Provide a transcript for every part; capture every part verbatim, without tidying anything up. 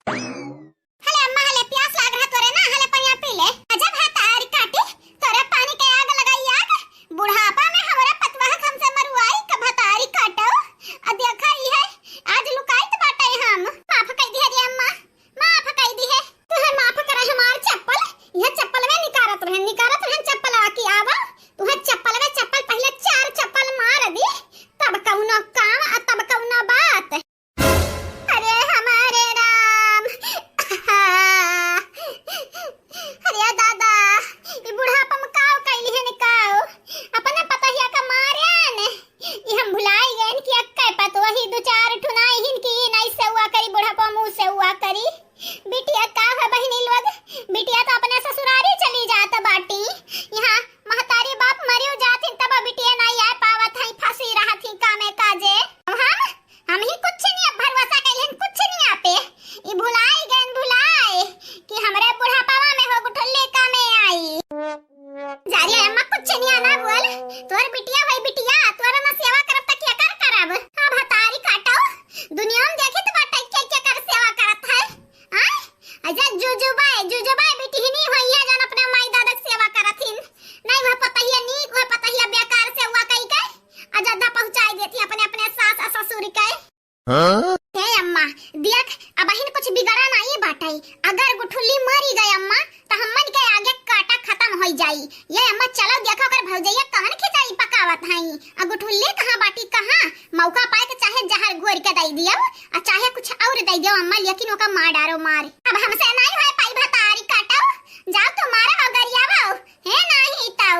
हले अम्मा, हले प्यास लाग रहा तोरे ना, हले पनिया पी ले। अजब भतारी काटी, तोरे पानी के आग लगाई आग। बुढ़ापा में हमरे पतवाह हमसे मरुआई का भतारी काटो। आ देखा ई है, आज लुकाइत बाटे हम। माफ कई दिहे रे अम्मा, माफ कई दिहे। तुहे माफ करे हमार चप्पल, यह चप्पल में निकारत रहन, निकारत रहन चप्पल आकी आवा। तुहे चप्पल में चप्पल पहिले चार चप्पल मार दी, तब कउनो काम आ तब कउनो बात। अरे हमारे राम। अरे दादा, ई बुढ़ापा में काव कइली है ने काव? अपने पतहिया का मारे ने, ई हम भुलाई गएन कि अक्के पतोही दो चार ठुनाई हिन कि ई नहीं सेवा करी, बुढ़ापा मुँह सेवा करी। बिटिया का है बहिनी लोग, बिटिया तो अपने ससुरारी चली जात बाटी। यहाँ महतारी बाप मरियो जाथिन तब बिटिया नहीं आ पावत है, फंसी रहत ही कामे काजे। हाँ? हम ही कुछ नहीं अब भरोसा कइले हन, कुछ नहीं आपे। ई भुलाई गएन, भुलाई कि हमरे बुढ़ापावा में हो गुठुल्ली कामे आई। जा रे अम्मा, कुछ नहीं आना बोल। तोर बिटिया होई बिटिया, तोर ना सेवा करब त केकर करब? अब हतारी काटो, दुनिया में देखी तो बाटे के केकर सेवा करत है। आय? अजा जुजुबाई, जुजुबाई बिटिहनी होई है जन अपने माई दादा के सेवा करत हिन। नहीं वह पतहिया नीक, वह पतहिया बेकार सेवा कई के अयोध्या पहुँचाई देती अपने, अपने सास आ ससुर के। हाँ? हे अम्मा, देख, अबहिन कुछ बिगड़ा नाई बाटइ। अगर गुठुल्ली मरी गए अम्मा, त हमन के आगे काटा खतम होइ जाई। ये अम्मा, चलो देखो ओकर भौजैया कवन खिचड़ी पकावत हई। आ गुठुल्ली कहाँ बाटी, कहाँ? मौका पाए के चाहे जहर घोर के दइ दियो, आ चाहे कुछ और दइ दियो अम्मा, लेकिन ओका मार डारो मार। अब हमसे नाई होए पाई भतारी काटो, जाओ तो मारो और गरियावो, हे नाही तौ।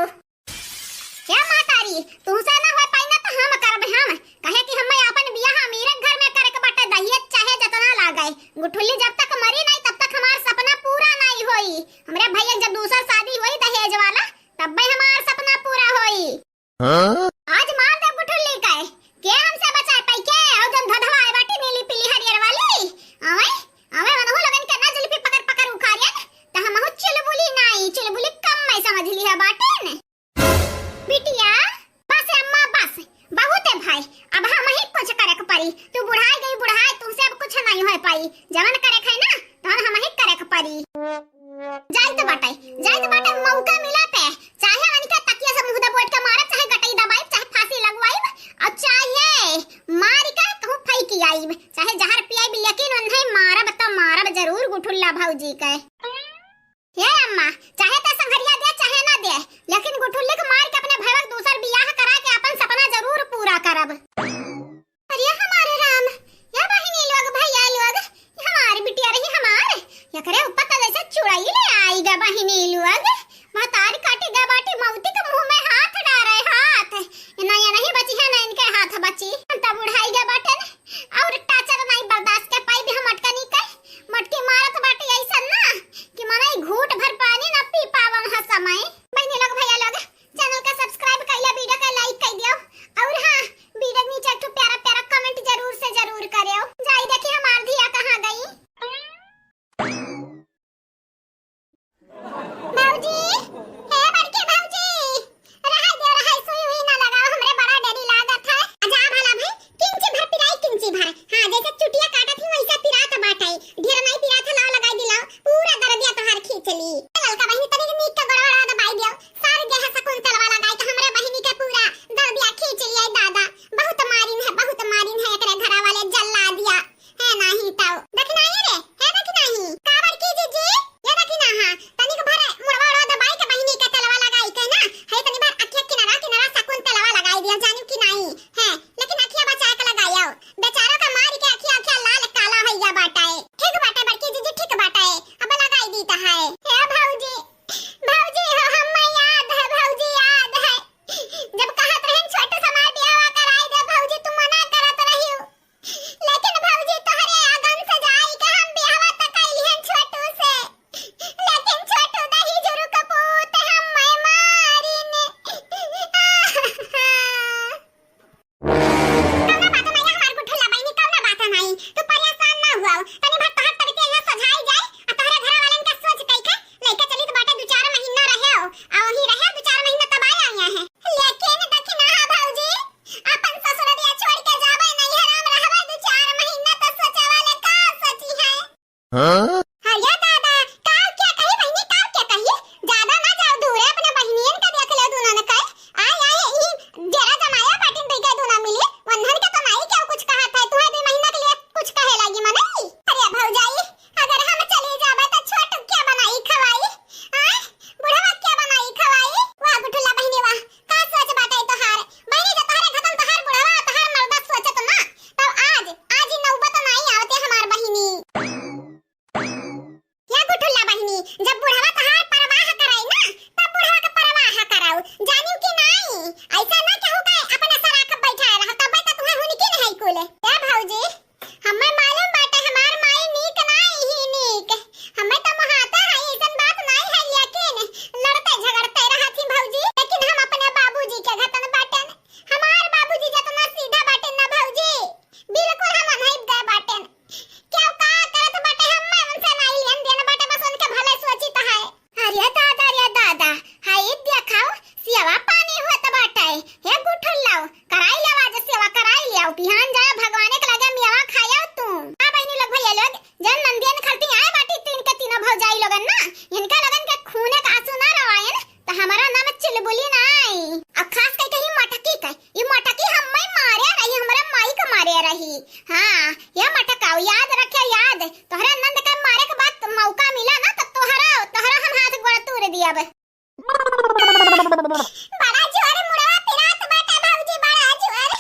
हे महतारी, तुहसे ना होए पाई ना त हम करब हम। कहे कि हम्मे आपन बियाह अमीरे घर में करे के बाटे, दहेज चाहे जतना लागे। गुठुल्ली जब तक मरी नहीं तब तक हमार सपना पूरा नहीं होई। हमरे भैया जब दूसर शादी होई दहेज वाला, तब्बे हमार सपना पूरा होई। हाँ? आज मार दे गुठुल्ली के। के हमसे बचाए पाई के? और जब धधवा आए बाटी नीली पीली हरियर वाली। आवे, आवे मनहु लगन के ना जुल्फी पकड़ पकड़ उखाड़ियन, त हमहु चुलबुली नहीं, चुलबुली कम मैं समझ लिहा बाटेन। बिटिया, बस अम्मा, बस, बहुत है भाई, अब हमही कुछ करे के पड़ी। तू बुढ़ाई गई, बुढ़ाई, तुमसे अब कुछ नहीं हो पाई। जवन करे के है ना, तवन हमही करे के पड़ी। जाइत बाटे, जाइत बाटे, मौका मिला पे, चाहे उनके तकिया से मुंह दबोच के मारब, चाहे गटई दबाइब, चाहे फांसी लगवाइब, और चाहे मार के कहूँ फेंकी आइब, चाहे जहर पियाइब, लेकिन उन्हें मारब तो मारब जरूर गुठुल्ला भौजी के। हे अम्मा, चाहे त संघरिया दे, चाहे ना दे, लेकिन गुठुल्ली के मार के अपने भैया के दूसर बियाह करा के अपन सपना जरूर पूरा करब। अरे हमारे राम, या बहिनी लोग, भैया लोग, हमार बिटिया रही हमार, एकरे ऊपर त जैसे चुड़ैल आई गा बहिनी लोग, महतारी काटी गा बाटी मौती के मुंह में हाथ डारे हाथ, ना ये नहीं बची है ना इनके हाथ बची, हम त बुढ़ाई गा बाटे न, और टाचर नहीं बर्दाश्त के पाई भी हम अटकनी के, मटकी मारत बाटे ऐसन ना कि मनई घूट भर पानी ना पी पावन ह समय। बहिनी लोग, भैया लोग, चैनल का सब्सक्राइब कइला, वीडियो का लाइक कइ दियो, और हाँ, वीडियो के नीचे एक ठो प्यारा प्यारा कमेंट जरूर से जरूर करियो। जाई देखी हमार धिया कहाँ गई। हाँ? अरे दादा, का क्या कही बहिनी, का क्या कही? ज्यादा ना जाओ दूर, अपने बहिनियन का देख लो दुनन का। आय, आय, ई डेरा जमाया बाटिन, दुई का दुना मिली, वन्हन के तो नाई क्या कुछ कहा था, तुहे दुई महीना के लिए कुछ कहे लागी मनई। अरे भौजाई, अगर हम चली जाबे तो छोटू क्या बनाई खवाई? आय, बुढ़वा क्या बनाई खवाई? वाह गुठुल्ला बहिनी वाह, का सोच बाटे तोहार? बहिनी, जब तोहरे खतम तोहार बुढ़वा, तोहार मर्दा सोचत ना, तब आज, आज ई नौबत नाई आवते हमार बहिनी। या गुठुल्ला बहिनी, जब बुढ़वा तोहार परवाह कराई ना, तब बुढ़वा के परवाह कराऊ। जानियो कि नाई, ऐसा ना केहू के अपने सराख बैठाए रह, तबे तो तुहे हुनकी नहीं कुल। ए भौजी, हमें मालूम बाटे, हमार माई नीक नाई ही नीक। हमें तो मुहाता है, ऐसन बात नाई है, लेकिन लड़ते झगड़ते रहत ही भौजी। लेकिन हम अपने बाबूजी के घतन बाटेन। हमार बाबूजी जतना सीधा बाटेन ना भौजी, बिल्कुल हम अनहिब गए बाटेन। क्यों का करत बाटे, हमें उनसे नाई लेन देन बाटे, बस उनके भले सोचित है। अरे दादा, अरे दादा, हाय देखाओ, सेवा पानी होत बाटे। हे गुठुल्लाओ, कराई लेवा आज सेवा, कराई लेवा। बिहान जाए भगवाने के लगे मेवा खाया तू। हाँ बहिनी लोग, भैया लोग, जन नंदियन खलती आए बाटी तीन के तीनों भौजाई लोगन ना, इनका लोगन के खूने का आंसू ना रवायन, तो हमारा नाम चुलबुली ना आई। अब खास करके ही मटकी का, ये मटकी हम्मे मारे रही, हमारे माई का मारे रही। हाँ, ये मटकाओ, याद रखे, याद। तोहरे नंद के मारे के बाद मौका मिला ना, तो तोहरा, तोहरा हम हाथ गोड़ तोड़ दिया अब। बड़ा जोर मुड़वा पिरात बाटे भौजी, बड़ा जोर।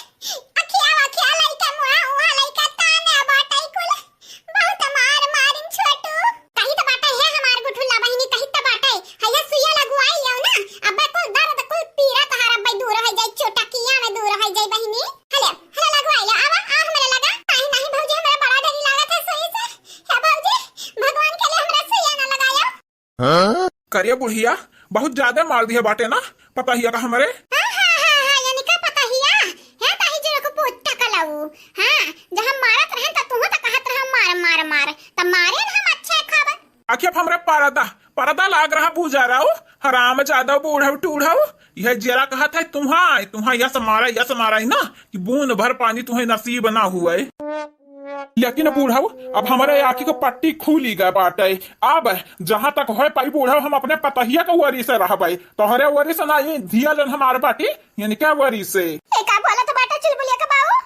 अखिया वखिया लइका मुहा उहा लइका ताने बाटे कुल। बहुत मार मारिन छोटू। कही त बाटे हे हमार गुठुल्ला बहिनी, कही त बाटे। हैया सुइया लगवाई लियो ना। अब्बे कुल दर्द कुल पीरा तहार अब्बे दूर हो जाई, चोटकिया में दूर हो जाई बहिनी। हले, हले लगवाई ले, आवा, आ हमरे लगा। नहीं, नहीं भौजी, हमरा बड़ा डर लागत है सुई से। हे भौजी, भगवान के लिए हमरा सुइया ना लगायो। हाँ? करिया बुढ़िया, बहुत ज्यादा मार दिया बाटे ना पतहिया का हमरे। हाँ, हाँ, हाँ, हाँ, यानी का पतहिया? हे ताही जो को पोट्टा कलाऊ। हाँ, जहाँ मारत रहन त तुहू त कहत रहा मार, मार, मार। त मारे न हम अच्छे खाब। आखिर अब हमरे परदा, परदा लाग रहा बूझा रहो, हराम जादा बूढ़व टूढ़व। यह जेरा कहत है तुहा, तुहा यस मारा, यस मारा है ना कि बूंद भर पानी तुहे नसीब ना हुए। लेकिन बूढ़ऊ, अब हमरे आँखी के पट्टी खुली गए बाटे। अब जहाँ तक होए पाई बूढ़ऊ, हम अपने पतहिया के वरी से रहबे, तोहरे वरी से ना, ये धिया जन हमार बाटी, इनके वरी से। ए का बोलत बाटे चुलबुलिया के बाऊ?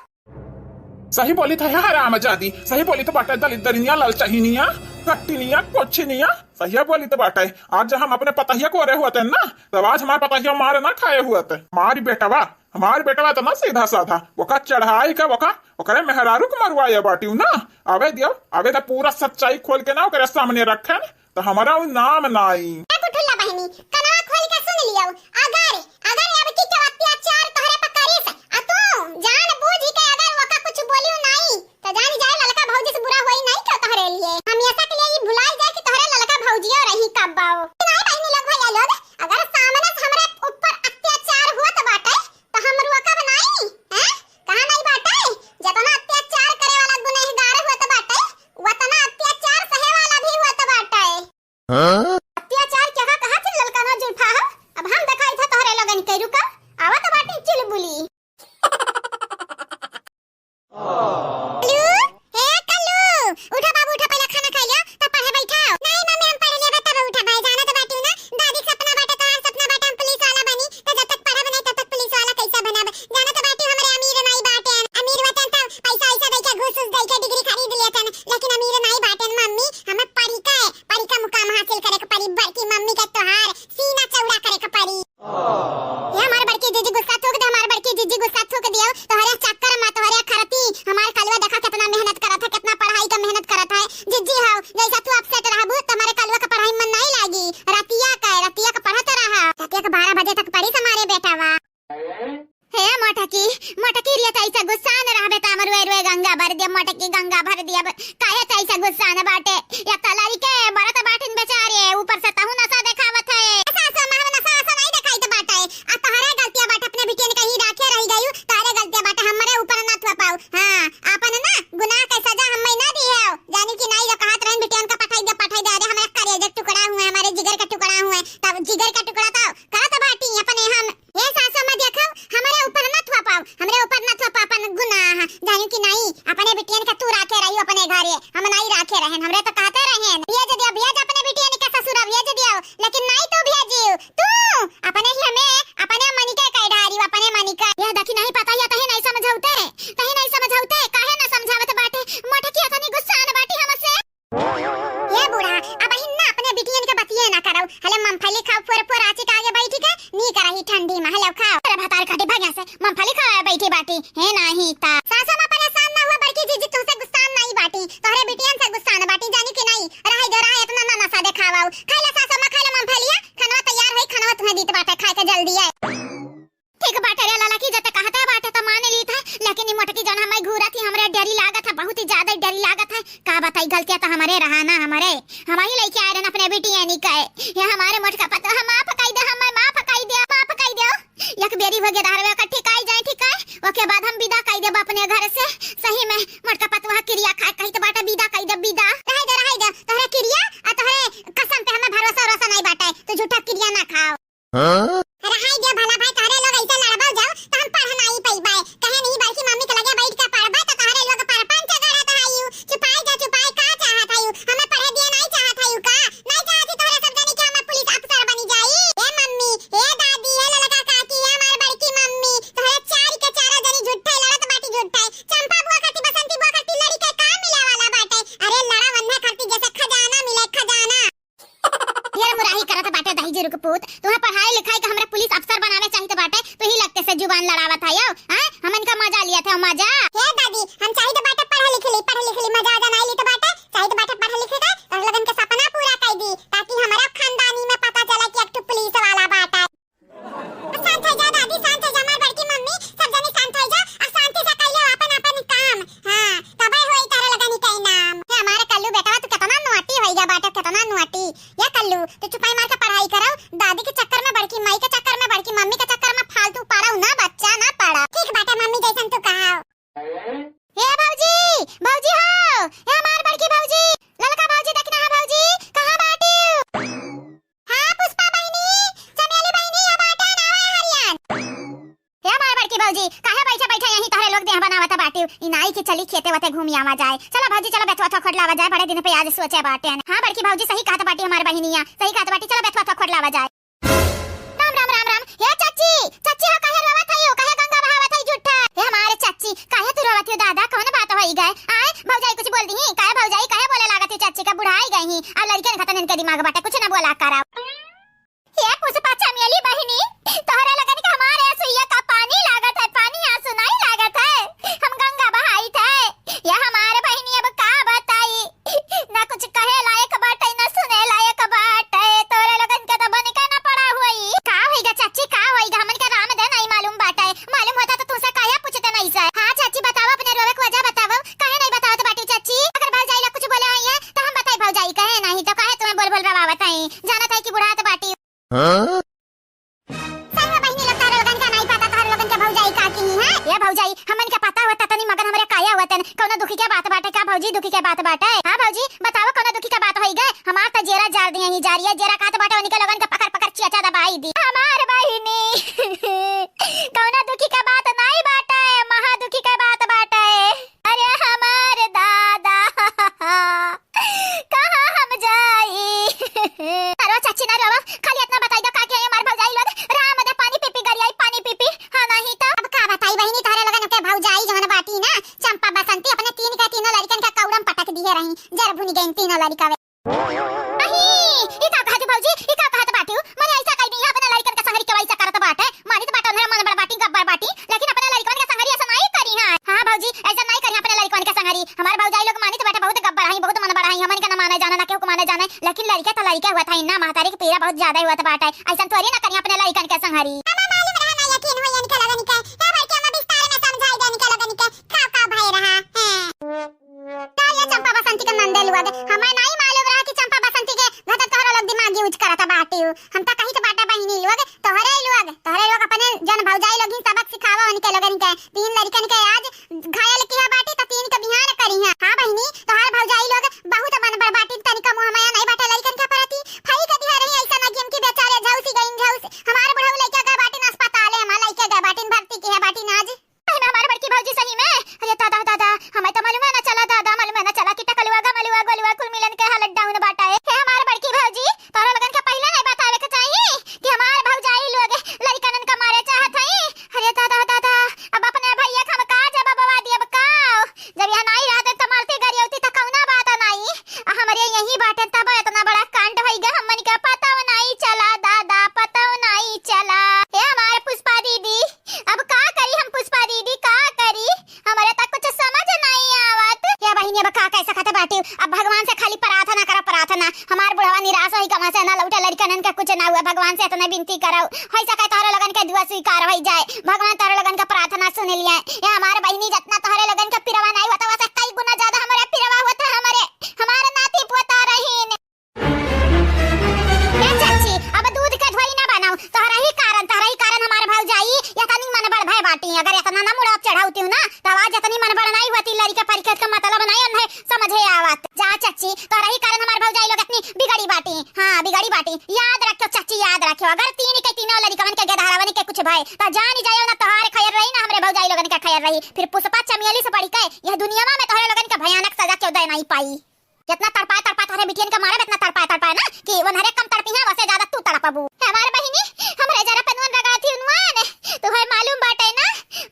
सही बोली थे हराम जादी, सही बोली तो बाटे दलिद्दरिनिया, ललचहिनिया, कट्टिनिया, कोछिनिया, सही बोली तो बाटे। आज जब हम अपने पतहिया के वरे हुए थे ना, तब आज हमार पतहिया मार ना खाए हुए थे। हमारी बेटवा हमार बेटवा त ना सीधा साधा, ओका चढ़ाई का, ओका, ओकरे मेहरारू के मरवाए बाटिउ ना। आवे दियो, आवे त पूरा सच्चाई खोल के ना ओकरे सामने रखेन, त हमरा उ नाम नाई। ए गुठुल्ला बहिनी, कनवा खोल के सुन लियो, अगर, अगर अब की केहू अत्याचार तोहरे पर करिस, आ तू जान बूझ के अगर ओका कुछ बोलियो नाई, त जान जाए ललका भौजी से बुरा होई नाई क्यों तोहरे लिए। हमेशा के लिए ई भुलाई जाए कि तोहरे ललका भौजियो रही कब्बाओ। नाई बहिनी लोग, भैया लोग, अगर सामने से हमरे ऊपर अत्याचार होत बाटे, त हम रोकब नाई, हैं? कहाँ नाई बाटे? जतना अत्याचार करे वाला गुनहगार होत बाटे, वतना अत्याचार सहे वाला भी होत बाटे। हाँ? अत्याचार क्या कहा थे ललका ना जुल्फा हो? अब हम देखाई था तोहरे लोगन के, रुका, आवत बाटे चुलबुली। कल्लू, ए कल्लू, उठा बाबू, उठा, पहले खाना खा लिया, तब पढ़े बैठा। नहीं मम्मी, हम पढ़ लेबे तब उठा। भाई जाना तो बाटी ना, दादी के सपना बाटे, तोहार सपना बाटे, हम पुलिस वाला बनी, तो जब तक पढ़ब नहीं तब तक पुलिस वाला कैसे बनब? जाना तो बाटी हमरे अमीर नहीं बाटे, अमीर होतन तब पैसा वैसा दे के घूस उस दे के डिग्री खरीद लेतन, लेकिन अमीर नहीं बाटे मम्मी, हमें पढ़ी के, पढ़ी के मुकाम हासिल करे के पड़ी, बड़की मम्मी के तोहार सीना चौड़ा करे के पड़ी। ये हमार बड़की जीजी गुस्सा थूक दे, हमार बड़की जीजी गुस्सा थूक दियो। तोहरे चक्कर में, तोहरे खरती हमार कलुआ देखा कितना मेहनत करत है, कितना पढ़ाई का मेहनत करत है। जीजी हो, जैसा तू upset रहबू, तो हमारे कलुआ का पढ़ाई मन नहीं लागी। रतिया का, रतिया का पढ़त रहा। रतिया का बारह बजे तक पढ़ी हमारे बेटावा। हे मोटकी, मोटकी रिया, त ऐसा गुस्सा न रहबे त हमर रोए रोए गंगा भर दे, मोटकी गंगा भर दे। अब काहे त ऐसा गुस्सा न बाटे? या तलरी के बरत बाटिन बेचारे, ऊपर से तहु नशा देखावत है। ऐसा, ऐसा महव नशा, नशा नहीं देखाई त बाटे। आ तोहरे गलतिया बाटे, अपने बिटियन कहीं राखे रह गयू, तोहरे गलतिया बाटे, हमरे ऊपर ना थोपाऊ। हाँ, आपन ना गुनाह के सजा हमें ना दिहे हो। जानी कि नहीं, जो कहत रहन बिटियन का पठाई दे, पठाई दे। अरे हमारे करेजे के टुकड़ा हुए, हमारे जिगर का टुकड़ा हुए, तब जिगर का टुकड़ा तो करत बाटी अपने हम। ए सासू माँ देखो, हमरे ऊपर ना थोपाओ, हमरे ऊपर ना थोपा अपन गुनाह। जानियो कि नहीं, अपने बिटियन के तू राखे रही अपने घरे, हम नहीं राखे रहन। हमरे तो कहते कहेन, भेज दियो, भेज अपने बिटियन के ससुरा भेज दियो, लेकिन नाहीं तू भेजियो, तू अपने ही हमें, अपने मनी के कह डारियो, अपने मनी के। यह देखी नाहीं पता, यह तही नाहीं समझौते, तही नाहीं समझौते, काहे ना समझावत बाटे, मोटकी अतनी गुस्सान बाटी हमसे। ए बूढ़ा, अबहिन ना अपने बिटियन के बतिये ना करौ। हले मूंगफली खाओ, फोर फोर आँची के आगे बैठी के, नीक रही ठंडी में, हले खाओ। अरे भतार काटी भाग्या से, मूंगफली खाए बैठी बाटी, हे नाहीं ता। सासो माँ परेशान ना हुआ, बड़की जीजी तुहसे गुस्सान नाहीं बाटी, तोहरे बिटियन से गुस्सान बाटी, जानी कि नाहीं? रहे दो, रहे, इतना ना नशा देखावाओ। खाई ले सासो माँ, खाई ले मूंगफलिया, खनवा तैयार होई, खनवा तुम्हें दीत बाटे, खाए के जल्दी है। ठीक बाटे रे लाला की जते कहते बाटे त मान ली था, लेकिन ई मोटकी जौन हमें घूरा थी, हमरे डरी लागत है, बहुत ही ज्यादा डरी लागत है। का बताई, गलतियाँ तो हमरे रहा ना, हमरे, हम ही लेके आए रहन अपने बिटिया नी कहे। ये हमारे मोटका पतोह माफ कई दे, हमें माफ कई दे, माफ कई दे। एक बेरी हो गया धारवे का ठिकाई जाए, ठीक है, ओके बाद हम विदा कई देब अपने घर से। सही में मोटका पतोह किरिया खाए कही तो बाटे विदा कई देब, विदा। रहे दे, रहे दे, तोहरे किरिया आ तोहरे कसम पे हमें भरोसा, भरोसा नहीं बाटे, तो झूठा किरिया ना खाओ। हाँ? रहाई दे भला भाई, तोहरे लोग ऐसे लड़बो जाओ, तो हम पढ़ नाई पइबे। कहे नहीं, बड़की मम्मी के लगे बैठ के पढ़बे, तो तोहरे लोग परपंच गढ़त हयू। चुपाई जा, चुपाई, का चाहत हयू? हमें पढ़े दिए नाई चाहत हयू का? नाई चाहत ही तोहरे सब जनी के हम पुलिस अफसर बनी जाई? ए मम्मी, ए दादी, ए ललका काकी, ए हमार बड़की मम्मी, तोहरे चार के चारों जनी झूठे लड़त बाटी, झूठे। चंपा बुआ खाती, बसंती बुआ खाती लड़ी के का मिले वाला बाटे? अरे लड़ा वन्ने खाती जैसे खजाना मिले, खजाना। ढेर मुराही करत बाटे दहिजरू के पूत। तुहें पढ़ाई लिखाई के हमरा पुलिस अफसर बनावे चाहित बाटे, तू ही लगते से जुबान लड़ावत है यो, हैं? हमन का मजा लियत है, मजा। हे दादी, हम चाहित बाटे पढ़ लिख ली, पढ़ लिख ली, मजा आजा नाई लीत बाटे, चाहित बाटे पढ़ लिख के तोहरे लोगन के सपना पूरा कर दी, ताकि हमरा खानदानी में पता चले कि एक ठो पुलिस वाला बाटे। शांत हो जा दादी, शांत हो जा, हमार बड़की मम्मी, सब जने शांत हो जा, और शांति से कर लो अपन अपन काम। हाँ, तबे होई तारा लगनी के इनाम। हे हमारे कल्लू बेटवा, तू कितना नोटी होई गया बाटे, कितना नोटी। या कल्लू, तू चुपाई मार के पढ़ाई करो, दादी के चक्कर में, बड़की माई के चक्कर में, बड़की मम्मी के चक्कर में फालतू पड़ो ना बच्चा, ना पड़ा। ठीक बाटे मम्मी, जैसन तू कहा। हे भौजी, भौजी हो, हे हमार बड़की भौजी, ललका भौजी, दखिना है भौजी, कहाँ बाटी? हाँ पुष्पा बहिनी, चमेली बहिनी, अब आटा ना आवे हरियन। हे हमार बड़की भौजी, काहे बैठे बैठे यहीं तोहरे लोग देह बनावत बाटिउ? ई नाई के चली खेते वते घूमी आवा जाए। चला भौजी, चला बेथुआ थोखट लावा जाए, बड़े दिन पे आज सोचे बाटे। हाँ बड़की भौजी, सही कहत बाटी हमार बहिनिया, सही कहत बाटी, चला बेथुआ थोखट लावा जाए। राम राम राम राम। हे चाची, चाची हो, काहे रोवत हई हो, काहे गंगा बहावत हई झूठा? हे हमारे चाची, काहे तू रोवत हो दादा, कौन बात होई गए? आए भौजाई कुछ बोल दी, काहे भौजाई, काहे बोले लागत हो चाची का, बुढ़ाई गई ही, अब लड़कियन खतन इनके दिमाग बाटे, कुछ ना बोला करा। हे पुष्पा चमेली बहिनी, तोहरे लगन के हमारे सुइया का पानी लागत है, पानी आंसू नाई लागत है, हम गंगा बहाइत है। या हमारे बहिनी अब का बताई, ना कुछ कहे लायक बाटे, ना सुने लायक बाटे, तोरे लोगन के तो बनिका ना पड़ा होई। का होइगा चाची, का होइगा, हमन के राम दे नाई मालूम बाटे, मालूम होता तो तुमसे काहे पूछते नाई से। हाँ चाची बताओ, अपने रोवे के वजह बताओ, काहे नाई बतावत बाटी चाची? अगर भौजाई ला कुछ बोले होई है तो हम बताई भौजाई कहे, नाई तो काहे तुम्हें बोल बोल रवावत है, जानत है कि बुढ़ात बाटी। हाँ? सही में बहिनी लोग, तोहरे लोगन का नाई पता, तोहरे लोगन के भौजाई का की है? ये भौजाई, हमन के पता होता तनी, मगर हमरे काया हुआ तन। कौनो दुखी के बात बाटे का भौजी, दुखी के बात बाटे? हाँ भौजी, बताओ कौनो दुखी के बात होई गए? हमार त जेरा जाल दिए ही जा रही है, जेरा कहत बाटे उनके लोगन के पकड़ पकड़ चेचा दबाई दी। हमार बहिनी, कौनो दुखी के बात नाई बाटे, महा दुखी के बात बाटे। अरे हमार दादा, कहाँ हम जाई? अरे चाची ना रोवा, खाली इतना बताई दो का कि हमार भौजाई लोग राम दे पानी पी पी गरियाई, पानी पी पी। हाँ नहीं तो। अब का बताई बहिनी, तोहरे लोगन के भौजाई जौन बाटी ना, चंपा बसंती अपने तीन के तीनों लड़कन के कौड़म पटक दिए रही, जर भुनी गई तीनों लड़कवे। अही, ई का कहत भौजी, ई का कहत बाटिउ? मने ऐसा कही नहीं है, अपने लड़कन के संगरी के वैसा करत बाटे। मानित बाटे, उन्हें मन बड़ बाटी, गब्बर बाटी, लेकिन अपने लड़कन के संगरी ऐसा नहीं करी है। हाँ भौजी, ऐसा नहीं करी अपने लड़कन के संगरी। हमार भौजाई लोग मानित बाटे, बहुत गब्बर हई, बहुत मन बड़ हई, हमन के ना माने जाने, ना केहू को माने जाने, लेकिन लड़के तो लड़के हुआ था, इन्ना महतारी के पीड़ा बहुत ज्यादा हुआ बाटे। ऐसा थोड़ी ना करी अपने लड़कन के संगरी। हमें मालूम रहा ना, यकीन होई इनके लगन के। ए बड़के, हमें विस्तार में समझाई दे इनके लगन के। का का भय रहा? हैं। का ये चंपा बसंती के नंदे लुआ दे? हमें नहीं मालूम रहा कि चंपा बसंती के घर तो तोहरा लोग दिमाग use करत बाटिउ। हम तो कहित बाटे बहिनी लोग, तोहरे लोग, तोहरे लोग अपने जन भौजाई लोग ही सबक सिखावा उनके लोगन के। तीन लड़कन के आज घायल किया बाटी तो तीन के बिहान करी है। हाँ बहिनी, तोहार भौजाई लोग बहुत मन बड़ बाटी, तनिका मुँह माया नहीं बाटे लड़कन के प्रति। फई के दिहा रही ऐसा ना गिम की बेचारे झौसी गईन झौस। हमार बुढ़ऊ लइका का बाटी ना अरे यही बाटे तब इतना बड़ा कांड होई गा, हमन का पता नाई चला दादा, पता नाई चला। हे हमार पुष्पा दीदी, अब का करी हम पुष्पा दीदी, का करी? हमरे तक कुछ समझ नाई आवत। हे बहिनी, अब का कह सकत बाटी? अब भगवान से खाली प्रार्थना करा, प्रार्थना। हमार बुढ़वा निराश होई, गवा से ना लौटे, लड़कनन का कुछ ना हुआ। भगवान से इतने विनती करो, होई सके तोहरे लोगन के दुआ स्वीकार होई जाए, भगवान तोहरे लोगन का प्रार्थना सुन लिया। हे हमार बहिनी, जितना तोहरे लोगन का पिरवा नाई होता, वसे कई गुना ज्यादा हमरे पिरवा होता, हमरे, हमार नाती पोता रहीन। ए चाची, अब दूध के धोई ना बनाओ, तोहरा ही कारण, तोहरा ही कारण हमार भौजाई इतनी मन बढ़ भय बाटी। अगर इतना ना मुड़ा चढ़ाउती हूँ ना, तब आज इतनी मन बढ़ नाई होती, लड़के परिखत का मतलब नाई उन्हें समझे आवत। जा चाची, तोहरा ही कारण हमार भौजाई लोग इतनी बिगड़ी बाटी। हाँ, बिगड़ी बाटी। याद रखियो चाची, याद रखियो, अगर तीन के तीनों लड़कवन के गेदहरावन के कुछ भय, तो जानी जायो ना तोहार खैर रही ना हमरे भौजाई लोगन के खैर रही। फिर पुष्पा चमेली से बढ़ के यह दुनिया में तोहरे लोगन के भयानक सजा केहू दे नाई पाई। जितना तड़पाए तड़पाए तोहरे बिटियन के मारब, इतना तड़पाए तड़पाए ना कि उन्हरे कम तड़पी हैं, वसे ज्यादा तू तड़पबू। हमार बहिनी, हमरे जरा पे नून लगा थी उनवान। तुहे मालूम बाटे ना,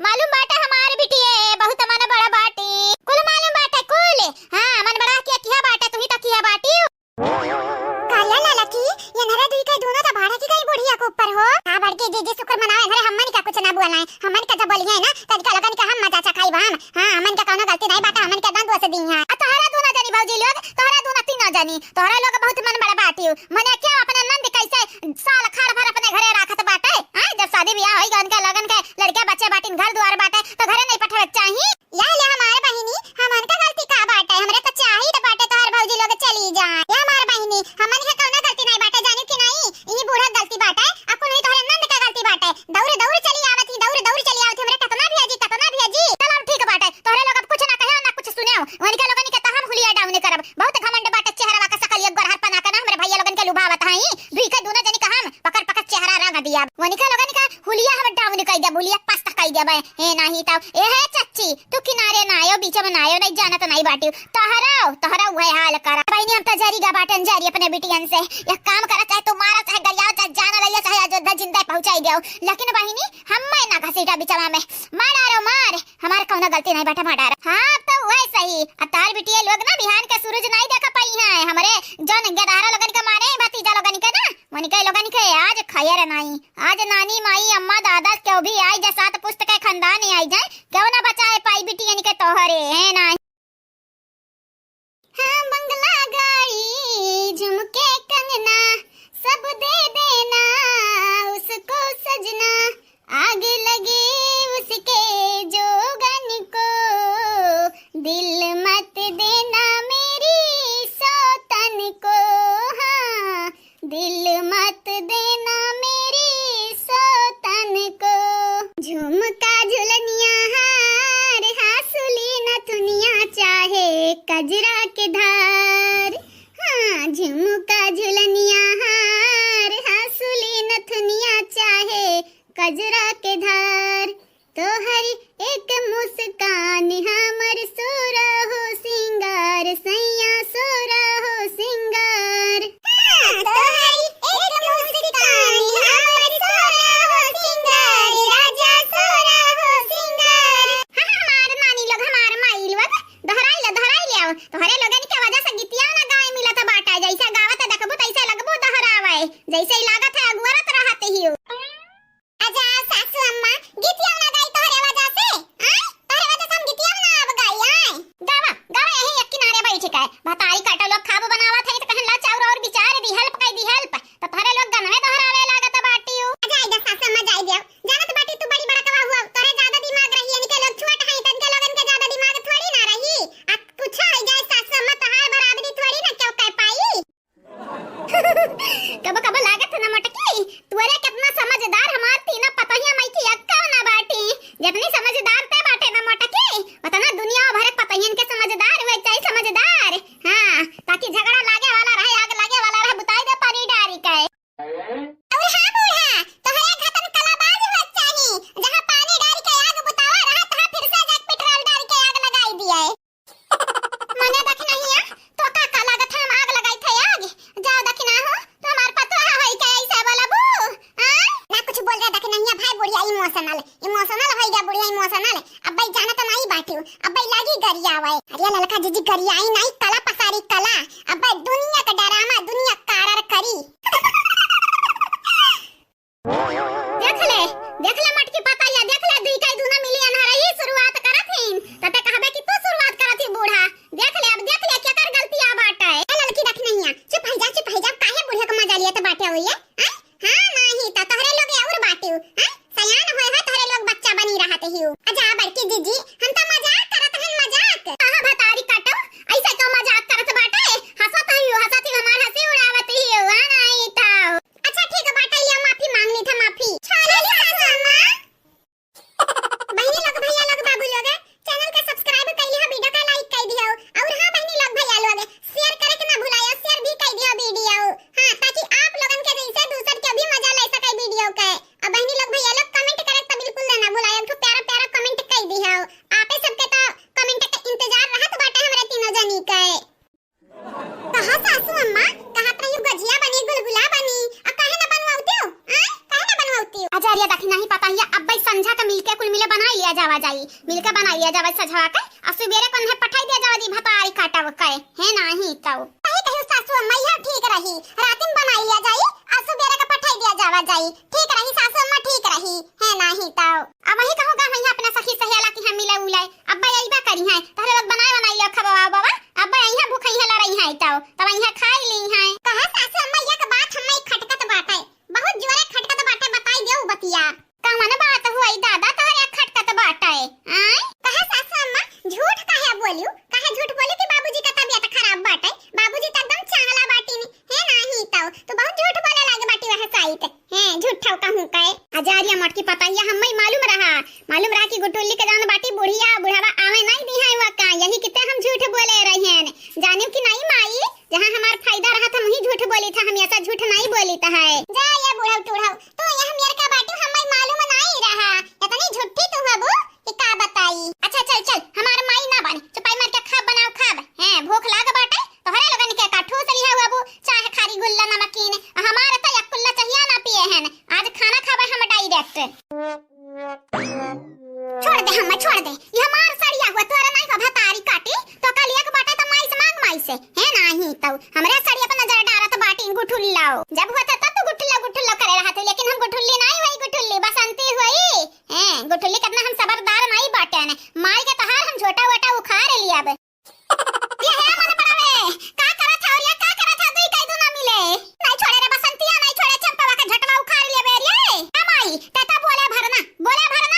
मालूम बाटे हमार बिटिये बहुत मन बड़ा बाटी। कुल मालूम बाटे कुल। हाँ, मन बड़ा किया किया बाटे, तू ही तो किया बाटी। काया लाला की, ये नरे दुई के दोनों तो भाड़ा की गई बुढ़िया के ऊपर हो। का बड़की जीजी, शुक्र मनाओ, इधरे हमन का कुछ ना बोला है। हमन का जब बोलिए ना, तब का लगन का हम मजा चखाई बा हम। हाँ, हमन का कौनो गलती नहीं बाटे, हमन के दन दोष दी है। आ तोहरा दोनों जनी भौजी लोग, तोहरा दोनों तीनों जनी, तोहरा लोग बहुत मन बड़ा बाटियो। मने क्या अपने नंद कैसे साल खाड़ भर अपने घरे राखत बाटे? हाँ, जब शादी ब्याह होई गन के लगन के लड़के बच्चे बाटिन, घर दुआर बाटे, तो घरे नहीं पठावे के चाही? या ले हमार बहिनी, हमन का गलती का बाटे? हमरे तो चाही तो बाटे तोहर भौजी लोग चली जाए। या हमार बहिनी, हमन के कौनो गलती नहीं बाटे, जानी कि नहीं? ई बूढ़ा गलती बाटे, आ कुल ही तोहरे नंद का गलती बाटे। दौड़ दौड़ चली आवत ही, दौड़ दौड़ चली आवत ही, हमरे कतना भेजी, कतना भेजी। चलो अब ठीक बाटे, तोहरे लोग अब कुछ ना कहे ना कुछ सुने। उनके लोगन के तो हम हुलिया डाउन करब। बहुत घमंड बाटे, चेहरा का सकल एक गोरहर पना के ना हमरे भैया लोगन के लुभावत हई। दुई के दोनों जनी का हम पकड़ पकड़ चेहरा रंग दिया। उनके लोगन का हुलिया हम डाउन कई देब, हुलिया पस्त कई देब। हे नाही तब, ए हे चच्ची, तू किनारे ना आयो, बीच में ना आयो, नहीं जानत नहीं बाटी। तोहरा, तोहरा उहे हाल करा। बहिनी, हम तो जरी गा बाटन, जरी अपने बिटियन से। एक काम करा, चाहे तू मारा, चाहे गरियाओ, चाहे जान लइया, चाहे अयोध्या जिंदा पहुंचाई दियो। लेकिन बहिनी, हम मैं ना घसीटा बिचवा में। मार डारो, मार। हमार कौनो गलती नहीं बाटे, मार डारो। हाँ, अब तो उहे सही। अब तार बिटिया लोग ना बिहान के सूरज नहीं देखा पाई हैं। हमरे जौन गेदहरा लोगन के मारे हैं, भतीजा लोगन के ना, उनके लोगन के आज खैर नाई। आज नानी, माई, अम्मा, दादा क्यों भी आई जाए, सात पुस्त के खानदान ही आई जाए, क्यों ना बचाए पाई बिटियन के तोहरे, है ना? हाँ, बंगला, गाड़ी, झुमके, कंगना, सब दे देना उसको सजना। आग लगे उसके जोगन को, दिल मत देना मेरी सौतन को। हाँ, दिल मत देना मेरी सौतन को। झुमका, झुलनिया, हार, हासुली, नथुनिया, चाहे कजरा के धार। हाँ, झुमका, झुलनिया, हार, हासुली, नथुनिया, चाहे कजरा के धार। तोहरी एक मुस्कान हमर सोरहो सिंगार, सैया सोरहो सिंगार। हाँ, तोहरी एक मुस्कान हमर सोरहो सिंगार, राजा सोरहो सिंगार। हाँ, हमार नानी लोग, हमार माई लोग, दोहराई ले, दोहराई ले आओ। तोहरे लोगन के वजह से गीतिया ना गाए मिलत बाटे, जैसे गावत देखबू तैसे लगबू दोहरावे, जैसे ही लागत है अगुअरत रहत ही हो। आजा सासू अम्मा, गीतिया ना गाई तोहरे वजह से, आय? तोहरे वजह से हम गीतिया ना अब गाई, आय? गावा, गावा, यही एक किनारे बैठ के। भतारी काटो लोग खाबो बनावत है, तो कहन ला चाउर और बिचार दी, help कर दी, help। तो तोहरे लोग गनवे दोहरावे लागत बाटियो। आजा, आजा सासू अम्मा, जाई दियो। जानत बाटी तू बड़ी बड़कवा हुआ, तोहरे ज्यादा दिमाग रही, इनके लोग छोट हैं, तो इनके लोगन के ज्यादा दिमाग थोड़ी ना रही। आ कुछ हो जाए सासू अम्मा, तोहार बराबरी थोड़ी ना क्यों कर पाई। कबो कबो लागत है ना मोटकी, तोरे कितना समझदार हमार तीना पतोहिया माई की अक्का ना बाटी। जावा जाई, मिलके बनाई लिया जावा सजवा के, आ सुबेरे को उन्हें पठाई दिया जावा दी भतारी काटव के, है नाही तउ। कही कही सासू अम्मा यह ठीक रही, रातिन बनाई लिया जाई, आ सुबेरे के पठाई दिया जावा जाई, ठीक रही सासू अम्मा, ठीक रही, है नाही तउ। अब वही कहूँ गा, वही अपना सखी सहेला की हम मिले उले, अब अइबा करी हैं, तहरे लोग बनाए बनाई लियो खबवा बाबा, अब यहाँ भूख यहाँ लड़ाई है तउ, तब यहाँ खाई ली हैं। कहा सासू अम्मा, एक बात हमें खटकत बाटे, बहुत जोरे खटकत बाटे, बताई देउ बतिया। कवन बात हुई दादा तोहरे खटकत बाटे? आय? कहा सासू अम्मा, झूठ काहे बोलियो? काहे झूठ बोलियो कि बाबूजी का तबीयत खराब बाटे? बाबूजी तो एकदम चांगला बाटी नी, है नाही तउ। तू बहुत झूठ बोले लागे बाटी वह साइत। हैं, झूठ कहूँ कहे। अजारिया मोटकी पतैया हम्मे मालूम रहा। मालूम रहा कि गुठुल्ली के जान बाटी बुढ़िया, बुढ़ावा आवे नहीं दी है वका। यही किते हम झूठ बोले रही हैं। जानियो कि नहीं माई? जहाँ हमार फायदा रहा था, वहीं झूठ बोली था, हमेशा झूठ नहीं बोली था है। जा ये बूढ़ऊ टूढ़ऊ, तू यह मेर का बाटी हमें मालूम नहीं रहा, इतनी झूठी तू हबू कि का बताई। अच्छा चल चल, हमार माई ना बन, चुपाई मार के खाब बनाओ खाब। हैं, भूख लाग बाटे, तोहरे लोगन के का ठूस लिहा हुआ बू, चाहे खारी गुल्ला नमकीन, हमार तो यकुल्ला चाहिए ना पिए हैं, आज खाना खाबे हम direct। छोड़ दे हम्मे, छोड़ दे। ये हमार सड़िया हुआ, तोरा नाई का भतारी काटी, तो कल एक बाटे तो माई से मांग माई से। है नाही तउ, हमरे सड़िया पे नजर डारत बाटी गुठुल्लाओ। जब हुआ था तब तो गुठुल्ला गुठुल्ला करे रहा तू, लेकिन हम गुठुल्ली नाई हुई, गुठुल्ली बसंती हुई। हैं, गुठुल्ली कितना हम सबरदार नाई बाटे ने। माई के तहार हम झोटा वोटा उखाड़ लिया अब। ये है मन पड़ावे, का करत हौ रे, का करत हौ, दुई कई दुना मिले। नहीं छोड़े रे बसंतिया, नहीं छोड़े, चंपवा का झटवा उखाड़ लेबे रे। ए माई, ते तो बोले भरना, बोले भरना।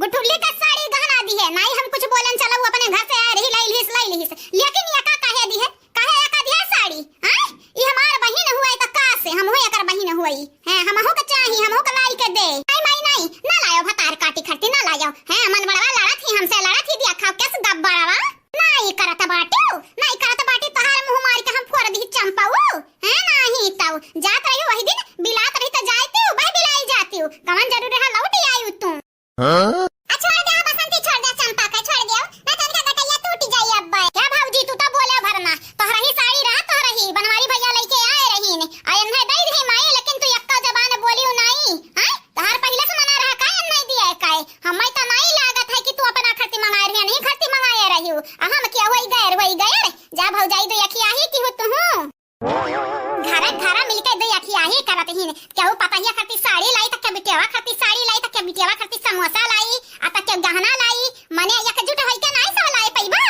गुठुल्ली का साड़ी गहना दी है, नहीं हम कुछ बोलन चलो, वो अपने घर से आए रही, लाई लिहिस, लाई लिहिस। लेकिन ये का कहे दी है, कहे ये का दी है साड़ी, हैं? ये हमार बहिन हुआ है तो का से, हम हुए एकर बहिन हुई। हैं, हमहू का चाही, हमहू का लाई के दे। नहीं माई नहीं, ना लायो भतार काटी खरती, ना लायो। हैं, मन बड़वा लड़त ही हमसे, लड़त ही दिया खाओ, कैसे गब्बरवा? नाई करत बाटिउ, नाई करत बाटिउ, तोहार मुँह मारी के हम फोड़ दिही चंपाऊ। हैं, नाही तउ जात रही वही दिन, बिलात रही त जाइतिउ, भाई बिलाई जातिउ, कवन जरूरी रहा लौट आइउ तू। हाँ? आ छोड़ दे, बसंती छोड़ दे, चंपा के छोड़ दे, ना तो इनका गटैया टूट जाई अब्बे। क्या भौजी, तू तो बोले भरना, तोहरा ही साड़ी रहा, तोहरा ही, बनवारी भैया लेके आए रहीन, आ एन्हे दई दिही माई, लेकिन तू एक्का जबान बोलिउ नाई, हैं? तोहार पहिले से मना रहा का, एन्हे दिया काहे? हम्मे तो नाई लागत है कि तू अपना खरती मंगाए रही, नहीं खरती मंगाए रही हो। आ हम क्या होई गैर, होई गैर? जा भौजाई, दो अखियाही की हो तू। घरा घरा मिलके दो अखियाही करत ही। केहू पतहिया खरती साड़ी लाई, त के बिटियावा खरती साड़ी लाई, त के बिटियावा खरती समोसा लाई, आ त के गहना लाई। मने एकजुट होई के नाई सब लाई पइबो।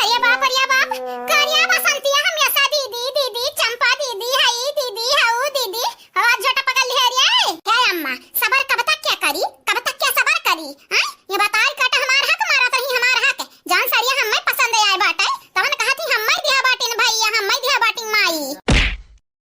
अरे बाप, अरे बाप, करिया बसंतिया हमेशा दीदी, दीदी, चंपा दीदी, हई दीदी, हऊ दीदी, हाथ झोटा पकड़ लिहे रे। हे अम्मा, सबर कब तक क्या करी, कब तक क्या सबर करी, हैं? ये बताई काटा हमार हक मारत रही, हमार हक। जौन सड़िया हम्मे पसंद आए बाटे, तवन कहत ही हम्मे दिहा बाटिन भैया, हम्मे दिहा बाटिन माई।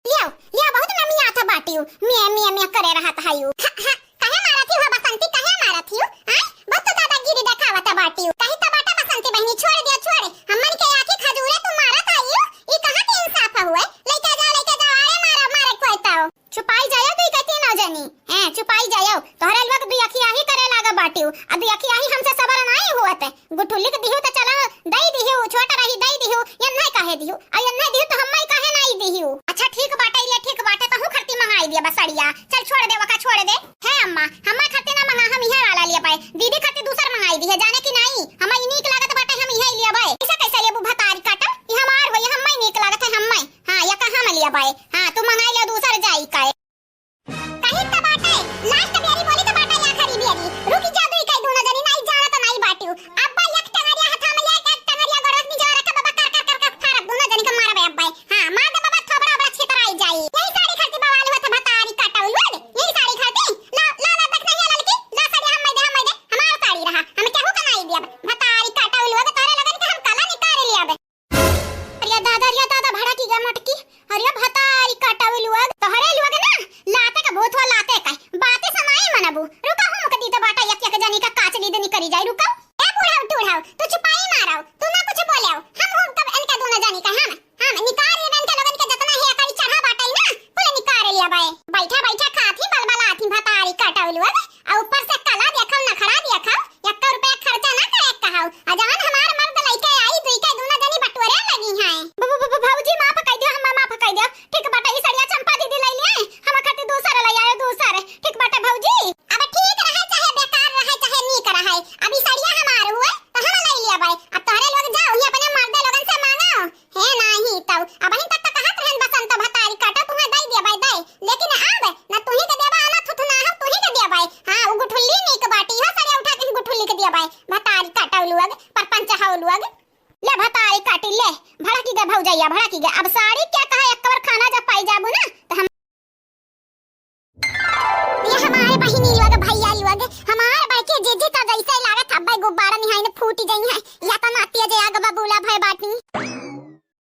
लियो, लियो, बहुत नमी आत बाटिउ, मिया, मिया, मिया करे रहत हयू। हा, हा, काहे मारत ही हो बसंती, काहे मारत ही हो? आय, बहुत तो दादागिरी देखावत बाटिउ। कही तो बाटा बसंती बहिनी, छोड़ दियो, छोड़। हम्मन के आँखी खजूरे तू मारत हयू, ई कहाँ के इंसाफ हुए? लेके जाओ, लेके जाओ, अरे मारा, मारे कोई तो। चुपाई जायो दुई के तीनों जनी। हैं, चुपाई जायो। तोहरे लोग दुई अखियाही करे लागा बाटिउ। आ दुई अखियाही हमसे सबर नाई हुअत। गुठुल्ली के दिहु त चलो, दई दिहु, छोट रही दई दिहु, एन्हे काहे दिहु? आ एन्हे दिहु त हम्मे काहे नाई दिहु? अच्छा ठीक बाटे रे, ठीक बाटे, तहूँ खरती मंगाई दिया बसड़िया। चल छोड़ दे, वका छोड़ दे। हे अम्मा, हम्मे खरती ना मंगा, हम इहे वाला लिया पाए। दीदी खरती दूसर मंगाई दिहे, जाने की नाई? हम्मे ई नीक लागत बाटे, हम इहे लिया पाए। ऐसा कैसे लेबू भतारी काटा? ई हमार होई, हम्मे नीक लागत है, हम्मे। हाँ, या कहाँ में लिया बाए? हाँ, तू मंगाई ले दूसर जाई काए। कही त बाटे, last बेरी बोली त बाटे या आखिरी बेरी। रुकी जा दुई काई दोनों जनी, नाई जाना त नाई बाटिउ। अब्बा एक टंगरिया हाथा में ले, एक टंगरिया गोड़वा के नीचे रख, बाबा कर, कर, कर, कर, फारब दोनों जनी के मारबे अब्बा। हाँ, मार दे बाबा, थोबड़ा, ओबड़ा छितराई जाई। यही साड़ी खरती बवाल हुआ था, भतारी काटा उलुआ दे। यही साड़ी खरती, ला, ला, ला, देख नहीं है ललकी, ला साड़ी हम मैं दे, हम मैं दे, हमार साड़ी रहा, हम केहू का नाई दिया। भतारी काटा उलुआ दे, तोरे लगन के हम कला निकाल लिया बे। अरे दादा, अरे दादा, भड़की गा मोटकी। अरे भतारी काटा उलुआ, तोहरे लोग ना, लाते का भूत हो, लाते का। बातें से नाई मनबू। रुका हूँ, मुक दी तो बाटा, एक एक जनी का काच ली देनी करी जाए, रुका। ए बूढ़ा टूढ़ा, तू चुपाई मारो, तू ना कुछ बोले हो। हम हूँ तब इनके दोनों जनी का, हम, हम निकाल रहे इनके लोगन के जितना है अकड़ी चढ़ा बाटा ही ना, कुल निकाल लिया बाए। बैठा बैठा खात ही बलबलात ही भतारी काटा उलुआ। आ ऊपर से कला देखो, नखरा देखो, एक्का रुपया खर्चा ना करे कहौ। आ जवन हमार मर्द लइके आई, दुई के दूना जनी बटोरे लगी हैं। ब-, ब-, ब-, भौजी माफ कइ दियो, हमें माफ कइ दियो। ठीक बाटे, ई सड़िया चंपा दीदी लइ लिए, हम खातिर दूसर लइ आयो, दूसर। ठीक बाटे भौजी। अब ठीक रहे चाहे बेकार रहे, चाहे अरे क्या कहा, एक बार खाना जब पाई जाबू ना, तो हम, ये हमारे बहिनी लोग, भैया लोग, हमारे बड़की जीजी तो जैसे लागत हब्बे गुब्बारा निहाइन फूट जइहैं, या तो ना तेज आग बबूला भय बाटी।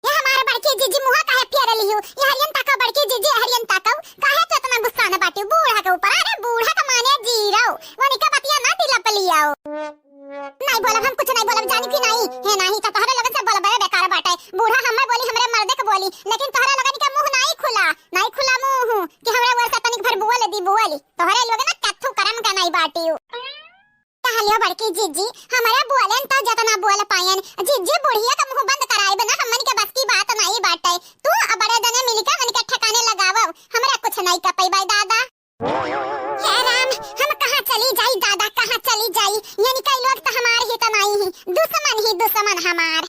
ये हमारे बड़की जीजी मुँह काहे फेर लिहू? ये हरियन ताका बड़की जीजी, हरियन ताका, काहे तो इतना गुस्सा न बाटी बूढ़ा के ऊपर? अरे बूढ़ा का माने जीरो, वनिका बतिया ना तिलप लियाओ। नहीं बोलब, हम कुछ नहीं बोलब, जानी कि नहीं? हे नहीं तो तोहरे लोगन से बोलबे बेकार बाटे। बूढ़ा हमें बोली, हमरे मर्दे के बोली, लेकिन तोहरे लोगन के मुँह नहीं खुला, नहीं खुला मुँह कि हमरे ओर से तनिक भर बोल दी, बोली। तोहरे लोगन ना कत्थू करम का नहीं बाटी। कहलियो बड़की जीजी, हमरे बोलेन तो जतना बोल पाएन, जीजी बुढ़िया का मुँह बंद कराइब ना, हमन के बस की बात नहीं बाटे। तू आ बड़े जने मिलके उनके ठिकाने लगावो, हमरा कुछ नहीं कर पइबे दादा। हे राम, हम कहाँ चली जाई दादा, कहाँ चली जाई? ये निकाई लोग तो हमार ही तो नहीं ही, दुश्मन ही दुश्मन हमार।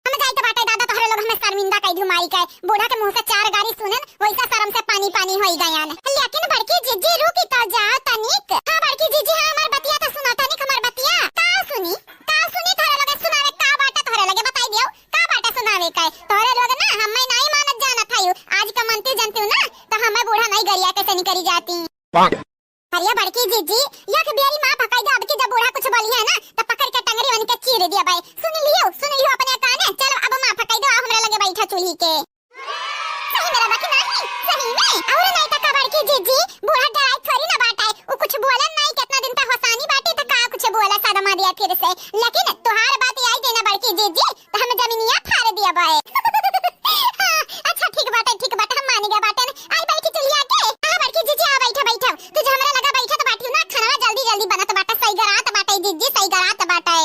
हम जाइत बाटे दादा, तोहरे लोग हमें शर्मिंदा कइ दिहू माई के। बूढ़ा के मुँह से चार गारी सुनेन, वैसा शर्म से पानी पानी होई गयान। लेकिन बड़की जीजी रुकी तो जाओ तनिक। हाँ बड़की जीजी, हाँ हमार बतिया तो सुनो तनिक, हमार बतिया। का सुनी, का सुनी तोहरे लोग सुनावे, का बाटे तोहरे लगे बताई दियो, का बाटे सुनावे के? तोहरे लोग ना हमें नहीं मानत जानत हयू। आज का मनती जनती ना, तो हमें बूढ़ा नहीं गरिया के से निकरी जाती। अरे बड़की जीजी, एक बेरी माफ कइ दो, अब की जब बूढ़ा कुछ बोली है ना, तो पकड़ के टंगरी वनी के चीर दिया भाई। सुन लियो, सुन लियो अपने काने। चलो अब माफ कइ दो, आओ हमरा लगे बैठा चूल्ही के। सही में रबा कि नहीं? सही में? और नहीं तो का बड़की जीजी, बूढ़ा डराई थोड़ी ना बाटे। वो कुछ बोलन नहीं, कितना दिन तक होसानी बाटे तो का कुछ बोला सदमा दिया फिर से। लेकिन तुहार बात आई गई ना बड़की जीजी, तो हम जमीनिया फाड़ दिया बाए। हाँ, अच्छा ठीक बाटे, ठीक बाटे, हम मानी गए बाटे। आई बैठी चुलिया के। आ बड़की जीजी, आ बैठा, बैठा। तू जो हमरा लगा बैठा तो बाटी ना, खाना जल्दी जल्दी बनत बाटे, सही गरात बाटे जीजी, सही गरात बाटे।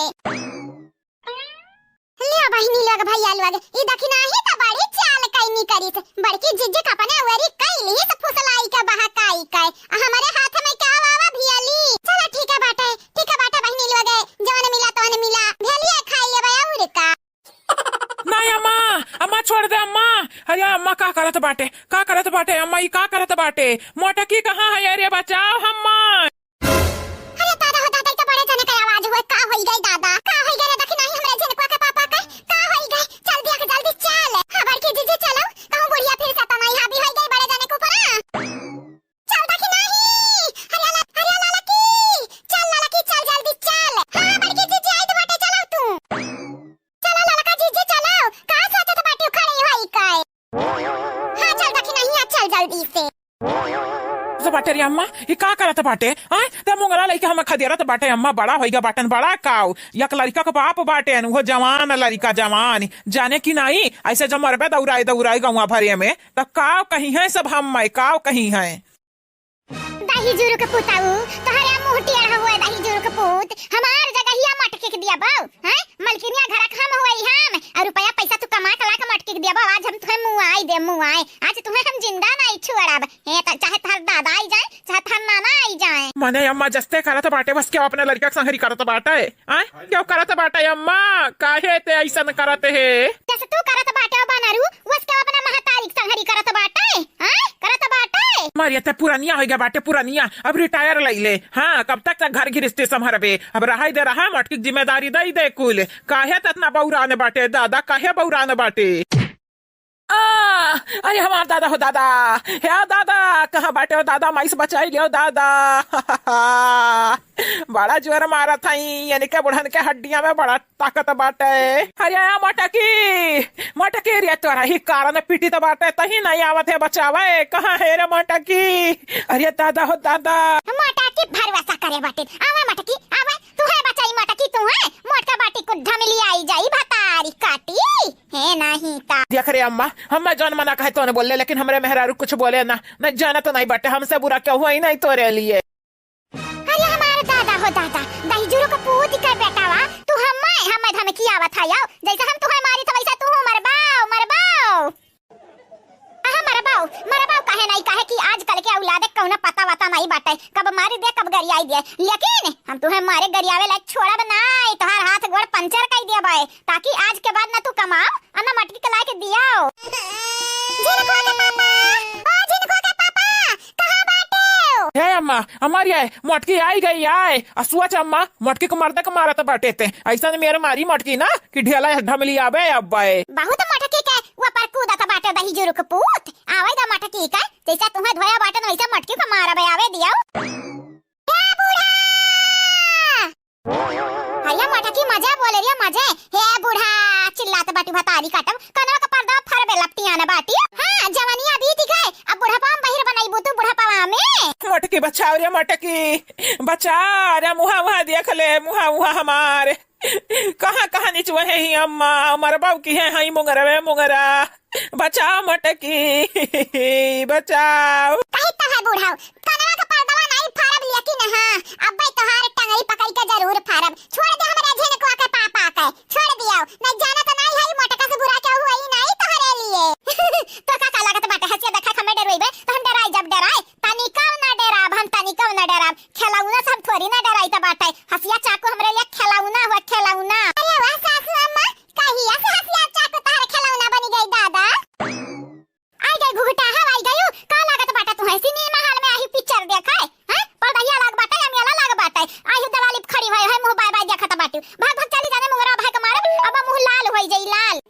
ले बहिनी लोग, भैया लोग, ई दखिनाही तो बड़ी चाल कैनी करिस। बड़की जीजी के अपने ओरी कैली से फुसलाई के बहकाई के। आ हमरे हाथ में क्या आवा भियली। चलो ठीक है बाटे, ठीक है बाटे बहिनी लोग, जवन मिला तवन मिला, भेलिए खाई लेबे और का। नहीं अम्मा, अम्मा छोड़ दे अम्मा। अरे अम्मा का करत बाटे, का करत बाटे अम्मा, ई का करत बाटे? मोटकी कहाँ है? अरे बचाओ अम्मा। अरे दादा हो दादा, ई तो बड़े जने के आवाज हुए, का होई गई दादा? का होई गई रे? देखी नहीं हमरे झिनकुआ के पापा के, का होई गई? चल दिया के जल्दी चल। हाँ बड़की जीजी चलो, कहूँ बुढ़िया फिर से तो नहीं हावी होई गई बड़े जने के ऊपर। चल देखी नहीं। अरे ला-, अरे ललकी, चल ललकी, चल जल्दी चल। हाँ बड़की जीजी आई तो बाटे, चलो तू। चलो ललका जीजी चलो, का सोचत बाटियो खड़ी होई के? हाँ चल देखी नहीं, आ चल जल्दी से। तो बाटे रे अम्मा, ई का करत बाटे? आय, ते मुंगरा लइके हम खदेरत बाटे अम्मा, बड़ा होइगा बाटन, बड़ा काऊ। एक लड़का के बाप बाटे, उहो जवान लड़का, जवान। जाने की नाई, ऐसे जब मरबे दौड़ाए, दौड़ाए गौवा भरे में, त काव कही है सब हम, मैं काव कही है। दही जुरु के पुताऊ, तोहरे मुंह टेढ़ हुए दही जुरु के पूत, हमार जगहिया मटकी के दिया बाऊ, हैं? मलकिनिया घर के हम हुए हम, और रुपया पैसा तू कमा के ला के मटकी के दिया बाऊ, आज हम तुहे मुआई दे मुआई, आज तुहे हम जिंदा नहीं छोड़ब। हे त, चाहे तोहर दादा आई जाए, चाहे तोहर नाना आई जाए। मने अम्मा जस्ते करत बाटे, बस क्यों अपने लड़का के संहरी करत बाटे? आय? क्यों करत बाटे अम्मा? काहे ते ऐसन करत हे? जस तू करत बाटे ओ बनरू, वस के अपना महतारी के संहरी करत बाटे, हैं? करत बाटे। मारिया ते पुरानिया होइगा बाटे, पुरानिया। अब रिटायर लई ले। हाँ, कब तक तक घर गृहस्थी संभरबे? अब रहाई दे रहा, मटकी के जिम्मेदारी दई दे कुल। काहे ते इतना बौरान बाटे दादा, काहे बौरान बाटे? आ, अरे हमार दादा हो दादा, हे दादा, कहाँ बाटे हो दादा, माई से बचाई लियो दादा। बड़ा जोर मारत हई, यानी के बुढ़न के हड्डिया में बड़ा ताकत बाटे। अरे मोटकी, मोटकी रे, तोरा ही कारण पीटित बाटे, तही नहीं आवत है बचावे। कहाँ है रे मोटकी? अरे दादा हो दादा। मोटकी भरवसा करे बाटे। आवे मोटकी, आवे। तू है बचाई मोटकी, तू है। मोटका बाटी को धमली आई जाई, भतारी काटी। हे नहीं ता। देख रे अम्मा, हम जौन मना कहे तौन बोले, लेकिन हमरे मेहरारू कुछ बोले ना। न जानत नहीं बाटे, हमसे बुरा केहू ही नहीं तोरे लिए। अरे हमार दादा हो दादा, दहिजुरो का पूत के बेटावा, तू हम्मे, हम्मे धमकी आवत है, आओ। जैसे हम तुहे मारी तो वैसे तू मरबाओ, मरबाओ। अहा मरबाओ, मरबाओ काहे नहीं, काहे कि आजकल के औलादे कौनो पता वता नहीं बाटे, कब मारी दे, कब गरियाई दे। लेकिन हम तुहे मारे गरियावे लायक छोड़ब नाई, तोहार हाथ गोड़ पंचर कर दिया बाए, ताकि आज के बाद ना तू कमाओ, अना मटकी के लाके दियाओ। झिनकुआ के पापा, ओ झिनकुआ के पापा, कहाँ बाटे हो? हे अम्मा, हमार ये मटकी आई गई आए। आ सोच अम्मा, मटकी को मर्दे को मारत बाटे ते। ऐसा मेरे मारी मटकी ना कि ढेला ढमली आवे अब बाए। बहुत मटकी के ऊपर कूदत तुरुक पूत, आवे दा मटकी का, जैसे तुहैं धोया बाटन वैसे मटकी का मारब, आवे दियो। ए बूढ़ा! अरे मटकी मजे बोले रे मजे। हे बूढ़ा, चिल्लात बाटी भतारी काटब, कनवा का पर्दा फरबे लपटियान बाटी। हाँ, जवनिया बीत गए, अब बुढ़ापा में बहिर बनइबू तू बुढ़ापा में। मटकी बचाओ रे मटकी, बचा रे, मुहा मुहा देख ले, मुहा मुहा हमार। कहाँ कहाँ निचुआ है ही अम्मा, मरबा की है हई मुंगरवे मुंगरा। बचाओ मटकी, बचाओ। कही तो है बूढ़ाऊ, कनवा के पर्दवा नाई फारब लेकिन हाँ, अब्बे तोहार टंगरी पकड़ के जरूर फारब। छोड़ दे हमरे झिनकुआ के पापा के, छोड़ दियो। नहीं जाना तो नहीं है, मोटका से बुरा क्या हुआ ही नहीं तोहरे लिए। तो का, का लागत बाटे, हंसिया देखा के हमें डरवइबे, तो हम डराई जब डराए, तनिकव ना डराब हम, तनिकव ना डराब। खिलौना से हम थोड़ी ना डराइत बाटे। हंसिया चाकू हमरे लिए खिलौना हुआ, खिलौना। अरे वाह सासू अम्मा, कहिया से हंसिया चाकू तोहरे खिलौना बनी गई दादा? आई गई घुघुटाहव, आई गयू। का लागत बाटे तुहैं सिनेमा हाल में आही पिक्चर देखे? हैं? पर्दहिया लाग बाटे या मेला लाग बाटे? आही दवाली पे खड़ी भई है, मुंह बाय बाय देखत बाटू। भाग भाग चली जाने मुंगरा भाई के मारब, अब मुंह लाल होई जाई, लाल।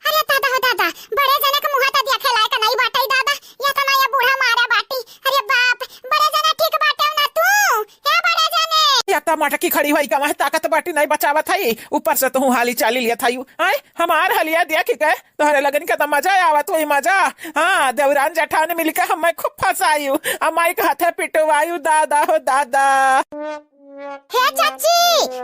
अरे दादा हो दादा, बड़े जने के मुंह त देखे लायक नहीं बाटे दादा, ये तो ना ये बूढ़ा मारे बाटी। अरे बाप, बड़े जने ठीक बाटे ना तू? क्या बड़े जने? या त मटकी खड़ी होई, कमाए ताकत बाटी नहीं बचावत है, ऊपर से तू हाली चाली लिया था यू। आय, हमार हलिया देख के तोहरे लगन के त मजा आवत होई, मजा। हाँ, देवरान जेठान मिलके हमें खूब फंसायु, अमाई के हाथे पिटवायु, दादा हो दादा। हे चाची,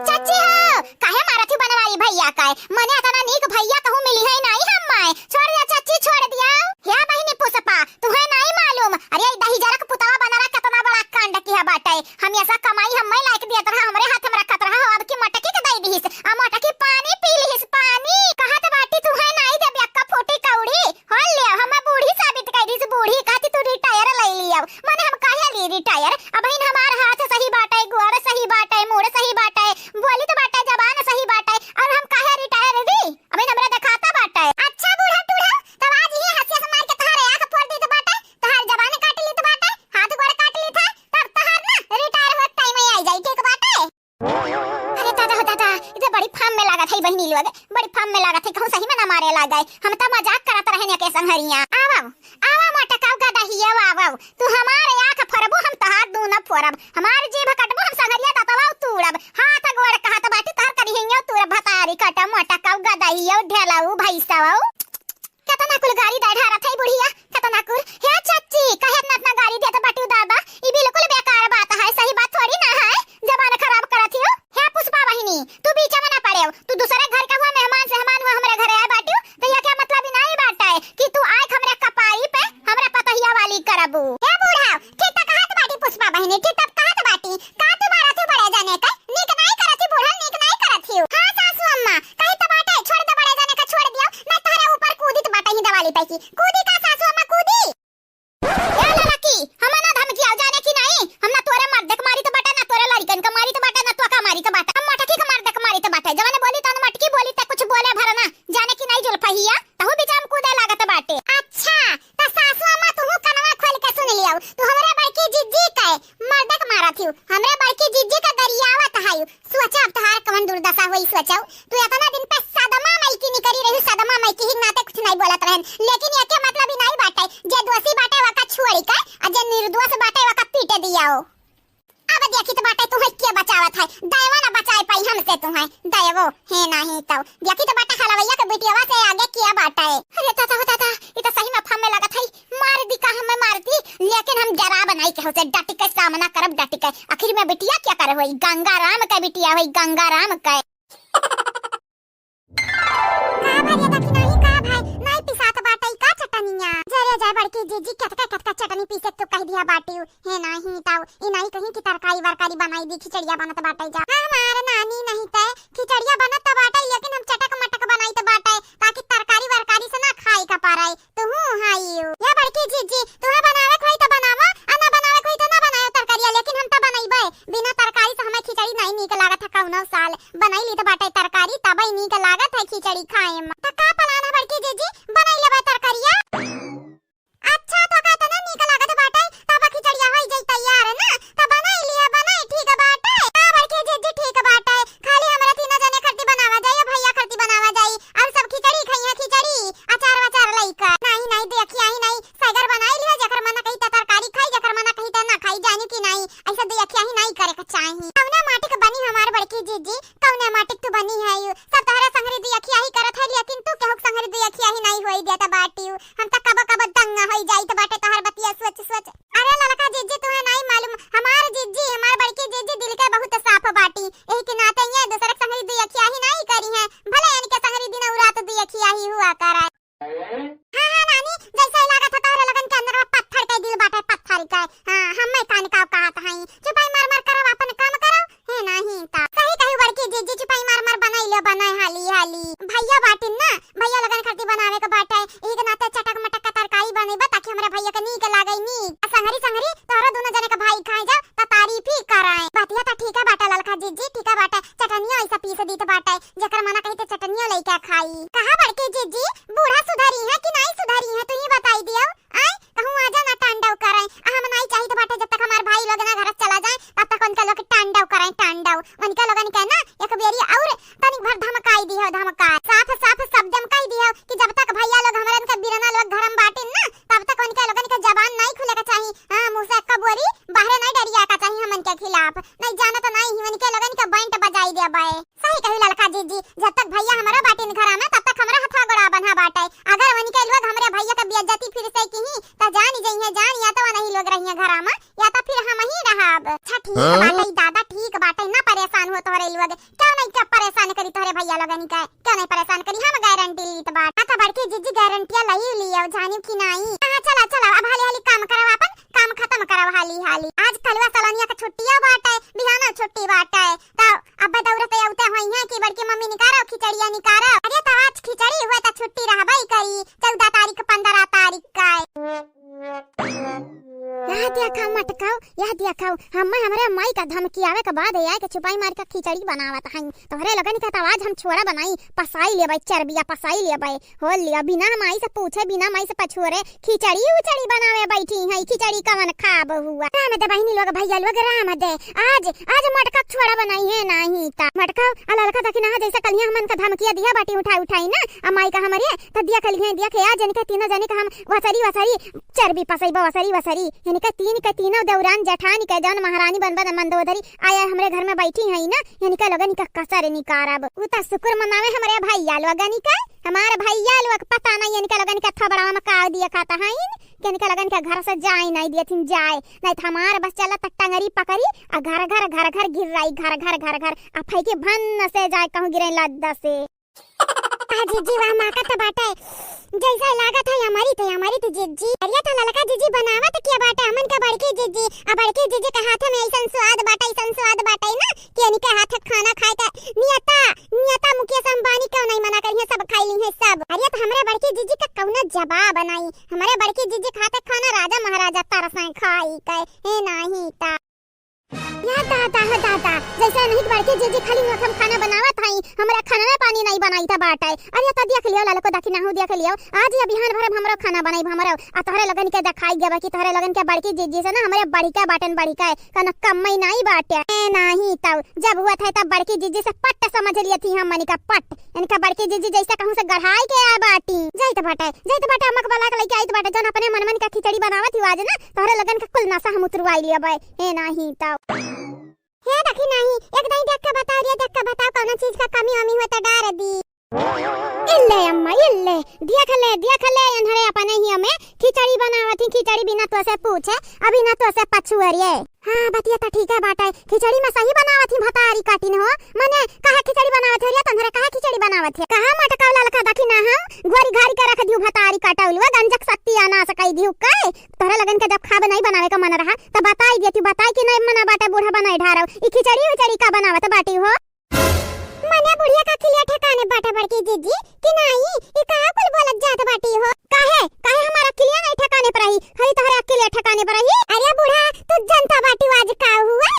चाची हो, काहे मारत ही बनवारी भैया का? मने अतना नीक भैया कहूँ मिली है नहीं हमें। छोड़ दिया चाची, छोड़ दिया। हे बहिनी पुष्पा, तुहैं नहीं मालूम? अरे, ई दहिजरक पुतवा बनरा केतना बड़ा कांड किहा बाटे। हमेसा कमाई हम्मै लाइक दियत रहा, हमरे हाथ में रखत रहा, हो अब की मटकी के दई दिहिस। आ मटकी पानी पी लिहिस, पानी। कहत बाटी तुहैं नाई देबे अक्का फूटी कौड़ी। हो ले, हम्मै बूढ़ी साबित कइ दिहिस, बूढ़ी। कहती तू रिटायर लइ लियो। मने हम काहे ली रिटायर? अबहिन हमार हाथ सही बाटे, गोड़ सही बाटे, मूड़ सही बाटे, बोलित बाटे, जबान सही बाटे, अउर हम काहे रिटायर ली? अबहिन हमरा देखाता बाटे। अच्छा बूढ़ा टूढ़ा, तब आज ही हंसिया से मार के तोहार आँख फोड़ दीत बाटे, तोहार जबान काट लीत बाटे, हाथ गोड़ काट लीत है, तब तोहार ना रिटायर होत टाइम आई जाई, ठीक बाटे? अरे दादा हो दादा, ई त बड़ी फाम में लागत है बहिनी लोग, बड़ी फाम में लागत है, कहूँ सही में ना मारे लागे। हम त मजाक करत रहेन एके संघरिया। आवो, आवो मोटकाऊ गदहिया, आवो। तू हमार आँख फोरबू, हम तोहार दूनो फोरब। हमार जीभ कटबू, हम संघरिया दतवा तूड़ब। हाथ गोड़ कहत बाटी, तोहर करिहइयो तूड़ब, भतारी कटब, मोटकाऊ गदहिया, ढेलाऊ, भैंसवा। केतना कुल गारी दे ढारत है बुढ़िया, केतना कुल। हे चाची, काहे इतना, इतना गारी देत बाटी दादा? ई बिल्कुल बेकार बात है, सही बात थोड़ी ना है। जबान खराब करत हियो। हे पुष्पा बहिनी, तू बीच में ना पड़ेउ। तू दूसरे घर का हुआ मेहमान, सेहमान हुआ, हमरे घरे आए बाटियो, तो ये क्या मतलब ही नहीं बाटे कि तू आए हमरे कपाई पे हमरा पतहिया वाली करबू। हे बूढ़ा, ठीक तो कहत बाटी पुष्पा बहिनी, ठीक तो कहत बाटी। का तू मारत हो बड़े जने के? नीक नहीं करत ही बूढ़ा, नीक नहीं करत ही। हाँ सासू अम्मा, कही तो बाटे, छोड़ दे बड़े जने का, छोड़ दियो, मैं तोहरे ऊपर कूदित बाटे ही दवाली पे की। कूदी का सासू अम्मा, कूदी? ए लड़की, हमें ना धमकियाओ, जाने की नहीं? हम ना तोरे मर्दे के मारित बाटे, ना तोरे लड़िकन के मारित बाटे, ना तोका मारित बाटे। हम मटकी के मर्दे के मारित बाटे। जवन बोली तन मटकी बोली, ते कुछ बोले भर ना। जाने की नहीं जुल्फहिया, तहू बीच में कूदे लागत बाटे। अच्छा, त सासू अम्मा तुहू कनवा खोल के सुन लियो। तू हमरे बड़की जिज्जी के मर्दे के मारत हियो, हमरे बड़की जिज्जी के गरियावत है। सोचा अब तोहार कवन दुर्दशा होई, सोचो। तू इतना दिन पे सदमा में की निकरी रही, सदमा में की ही नाते कुछ नहीं बोलत रहन, लेकिन एके मतलब ही नहीं बाटे, जे दोषी बाटे वका छोड़ी के, आ जे निर्दोष बाटे वका पीटे दियाओ। अब देखी तो बाटे तुहैं के बचावत है, दैवा ना बचाए पाई हमसे तुहैं, दैवो है नहीं तो। देखी तो बाटे हलवैया के बिटियावा से आगे के बाटे। अरे दादा हो दादा, ई तो सही में फम्मे लागत है, मार दी का हमें मार दी, लेकिन हम डराब नहीं केहू से, डट के सामना करब डट के। आखिर में बिटिया क्या करे होई, गंगाराम के बिटिया होई, गंगाराम के। का भैया दखिनाही का भाई, नहीं पिसात बाटे का चटनिया? जरे जाए बड़की जीजी, केतका केतका चटनी पीसे तू कह दिया बाटी। हे नहीं ताऊ, ई नहीं कहीं कि तरकारी वरकारी बनाई दी, खिचड़िया बनत बाटे जा। हमार नानी नहीं ते खिचड़िया बनत तो बाटे, लेकिन हम चटक मटक बनाई तो बाटे, ताकि तरकारी वरकारी से ना खाए का पड़े। तुहू हाइयो। या बड़की जीजी, तुहे बनावे के होई तो बनावा, आ ना बनावे के होई तो ना बनायो तरकारिया, लेकिन हम तो बनइबे। बिना तरकारी से हमें खिचड़ी नहीं नीक लागत है कौनो साल। बनाई ली तो बाटे तरकारी, तबे नीक लागत है खिचड़ी खाए में। त का plan है बड़की जीजी, बनाई लेबे तरकारिया? अच्छा, तो का इतना नीक लागत बाटे, तब खिचड़िया होई जाई तैयार ना, त बनाई लिया, बनाई ठीक बाटे। हाँ बड़की जीजी ठीक बाटे, खाली हमरा तीनों जने खातिर हम त कबो कबो दंगा होई जाइत बाटे तोहर बतिया सोच सोच। अरे ललका जिज्जी, तुहे नाई मालूम, हमार जिज्जी, हमार बड़की जिज्जी दिल के बहुत साफ बाटी, एही के नाते ये दूसरे के संगरी दुई अखिया ही नाई करी है, भले इनके संगरी दिन और रात दुई अखिया ही हुआ करे। हाँ, हाँ, नानी, जैसे ही लागत है तोहरे लोगन के अंदर में पत्थर के दिल बाटे, पत्थर के। हाँ, हम्मे कान का कहत हई, चुपाई मार मार करब, अपन काम करब। हे नाही ता। सही कही बड़की जिज्जी, चुपाई मार मार बनाई लो, बनाए हाली हाली। भैया बाटिन ना, भैया लोगन खातिर बनावे के बाटे, एही के नाते चटक मटक के तरकारी बनेबा, ताकि हमरे भैया के नीक लागे, नीक। आ संगरी संगरी तोहरो दोनों जने के भाई खाए जाओ, त तारीफ ही कराए। बतिया त ठीक है बाटे ललका जिज्जी, ठीक है बाटे। चटनिया ऐसा पीस दीत बाटे, जेकर मना कही त चटनिया लइके खाई। कहा बड़की जिज्जी, बूढ़ा सुधरी है कि नाई सुधरी है, तू ही बताई दियो। आय, कहूँ आजा ना तांडव करे। आ हम नाई चाहित बाटे जब तक हमार भाई लोग ना घर से चला जाए, तब तक उनका लोग तांडव करे, तांडव। उनका लोगन के ना एक बेरी और तनिक भर धमकाई दियो, धमकाई। साफ साफ शब्द में कही दियो कि जब तक भैया लोग हमरे इनके बिरना लोग घर में बाटिन ना, तब तक उनके लोगन के जबान नाई खुले के चाही। हाँ, मुँह से एक बोरी बाहरे नाई डरिया का चाही हमन के खिलाफ। नाई जाना तो नाई ही उनके लोगन के बैंड बजाई देबे। सही कही ललका जिज्जी, जब तक भैया हमरा बाटिन घरा में, तब तक हमरा हथवा गोड़ा बंधा बाटे। अगर उनके लोग हमरे भैया के बेइज्जती फिर से किही, त जानी जइहे जान, या तो वनही लोग रहिए घरा में, या तो फिर हम ही रहब। अच्छा ठीक हाँ? बाटे दादा, ठीक बाटे, ना परेशान हो तोहरे लोग। क्यों नहीं, क्या परेशान करी तोहरे भैया लोगन के? क्यों नहीं परेशान करी? हम गारंटी लीत बाटे। हाँ, तो बड़की जिज्जी गारंटिया लई लियो, जानी कि नाई? हाँ, चला, चला, अब हाली हाली काम करब, अपन काम खत्म करब हाली हाली। आज कलवा सलोनिया के छुट्टिया बाटे, बिहाना छुट्टी बाटे, तो अब दौड़ते अउते होइहें कि बड़की मम्मी निकारो, खिचड़िया निकारो। अरे तो आज खिचड़ी हुए तो छुट्टी रहबे करी, चौदह तारीख, पन्द्रह तारीख का। यह देखा मटकाओ, यह देखा, हम हमरे माई का धमकी आवे के बाद आए के चुपाई मार के खिचड़ी बनावत हई। तोहरे लोगन के तो आज हम छोड़ा बनाई, पसाई लेबे, चरबिया पसाई लेबे। हो लिया, बिना माई से पूछे, बिना माई से पछोरे खिचड़ी उचड़ी बनावे बैठी है। खिचड़ी कवन खाब हुआ? राम दे बहिनी लोग, भैया लोग, राम दे। आज, आज मटका छोड़ा बनाई है नाही ता। मटका, आ ललका देखी ना, जैसे कलिया हमन का धमकिया दिया बाटी उठाई उठाई ना, आ माई का हमरे, त दिया कलिया दिया के आज इनके तीनों जने का हम वसरी वसरी चरबी पसैबो, वसरी वसरी। इनके तीन के तीनों देवरान जेठानी के जौन महारानी बन बन मंदोदरी आया हमरे घर में बैठी है ना, इनके लोगन का कसर निकारब। उ त शुक्र मनावे हमरे भैया लोगन का। हमार भैया लोग पता नहीं इनका लोगन के थोबड़वा में का दिया खाता है, कि इनका लोगन के घर से जाए नहीं दियथिन जाए, नहीं तो हमार बस चला त टंगरी पकड़ी आ घर घर घर घर गिर्राई, घर घर घर घर आ फैके भन्न से जाए कहूँ गिरे लद्दा से। आ जिज्जी वाह माका त बाटे, जैसा लागत है अमृत है, अमृत जिज्जी। अरे तो ललका जिज्जी बनावत क्या बाटे, हमन का बड़की जिज्जी, आ बड़की जिज्जी का हाथ में ऐसन स्वाद बाटे, ऐसन स्वाद बाटे ना कि इनके हाथ खाना खाए का नियता नियता मुकेश अंबानी क्यों नहीं मना करिहे, सब खाई ली है सब। अरे तो हमरे बड़की जिज्जी का कौनो जवाब नहीं, हमरे बड़की जिज्जी खाते खाना राजा महाराजा तरसै खाई के। हे नाही ता। या दादा हो दादा, जैसे नहीं बड़की जिज्जी खाली नोखम खाना बनावत हई, हमरे खाना में पानी नहीं बनाई था बाटे। अरे तो देख लियो ललको, देखी नाहू देख लियो, आज ये बिहान भर हमरो खाना बनाई हमरो, आ तोहरे लोगन के देखाई गवा कि तोहरे लोगन के बड़की जिज्जी से ना हमरे बढ़िका बाटन बढ़िका। कौनो कम्मई नाई बाटे। ए, नाही तब जब हुआ था तब बड़की जिज्जी से पट्ट समझ लिया थी हम मनी का पट्ट। इनका बड़की जिज्जी जैसे कहूँ से गढ़ाई के आ बाटी। जाइत बाटे, जाइत बाटे, अम्मा के बुला के लेके आइत बाटे, जौन अपने मन मन का खिचड़ी बनावत ही आज ना, तोहरे लोगन का कुल नशा हम उतरवाई लिया बे। ए, नाही तब। हे देखी नाही, एक दाई देख के बता रे, देख के बता कौनो चीज का कमी वमी हुआ तो डार दी। इल्ले अम्मा, इल्ले, देख ले, देख ले, एन्हरे अपने ही हमें खिचड़ी बनावत ही, खिचड़ी बिना तो से पूछे, अभी ना तो से पछुअरिए। हाँ, बतिया तो ठीक है बाटे, खिचड़ी में सही बनावत ही भतारी काटिन हो, मने कहा खिचड़ी बनावत हो रे, तन्हरे कहा खिचड़ी बनावत है, कहा मटकाव ललका दखी ना हम, गोरी घारी के रख दियो भतारी काटौलुआ, गंजक सत्यानाश कई दियो के, तोहरे लगन के जब खाब नहीं बनावे का मन रहा, तो बताई दिया, तू बताई कि नहीं मना बाटे बूढ़ा बनाई ढारव, ई खिचड़ी उचड़ी का बनावत बाटी हो? मने बुढ़िया का अकिलिया ठिकाने बाटे बड़की जिज्जी कि नाही? ई का कुल बोलत जात बाटी हो? काहे? काहे हमार अकिलिया नहीं ठिकाने पर रही? खाली तोहरे अकिलिया ठिकाने पर रही? अरे बूढ़ा, तू जनता बाटी आज का हुआ?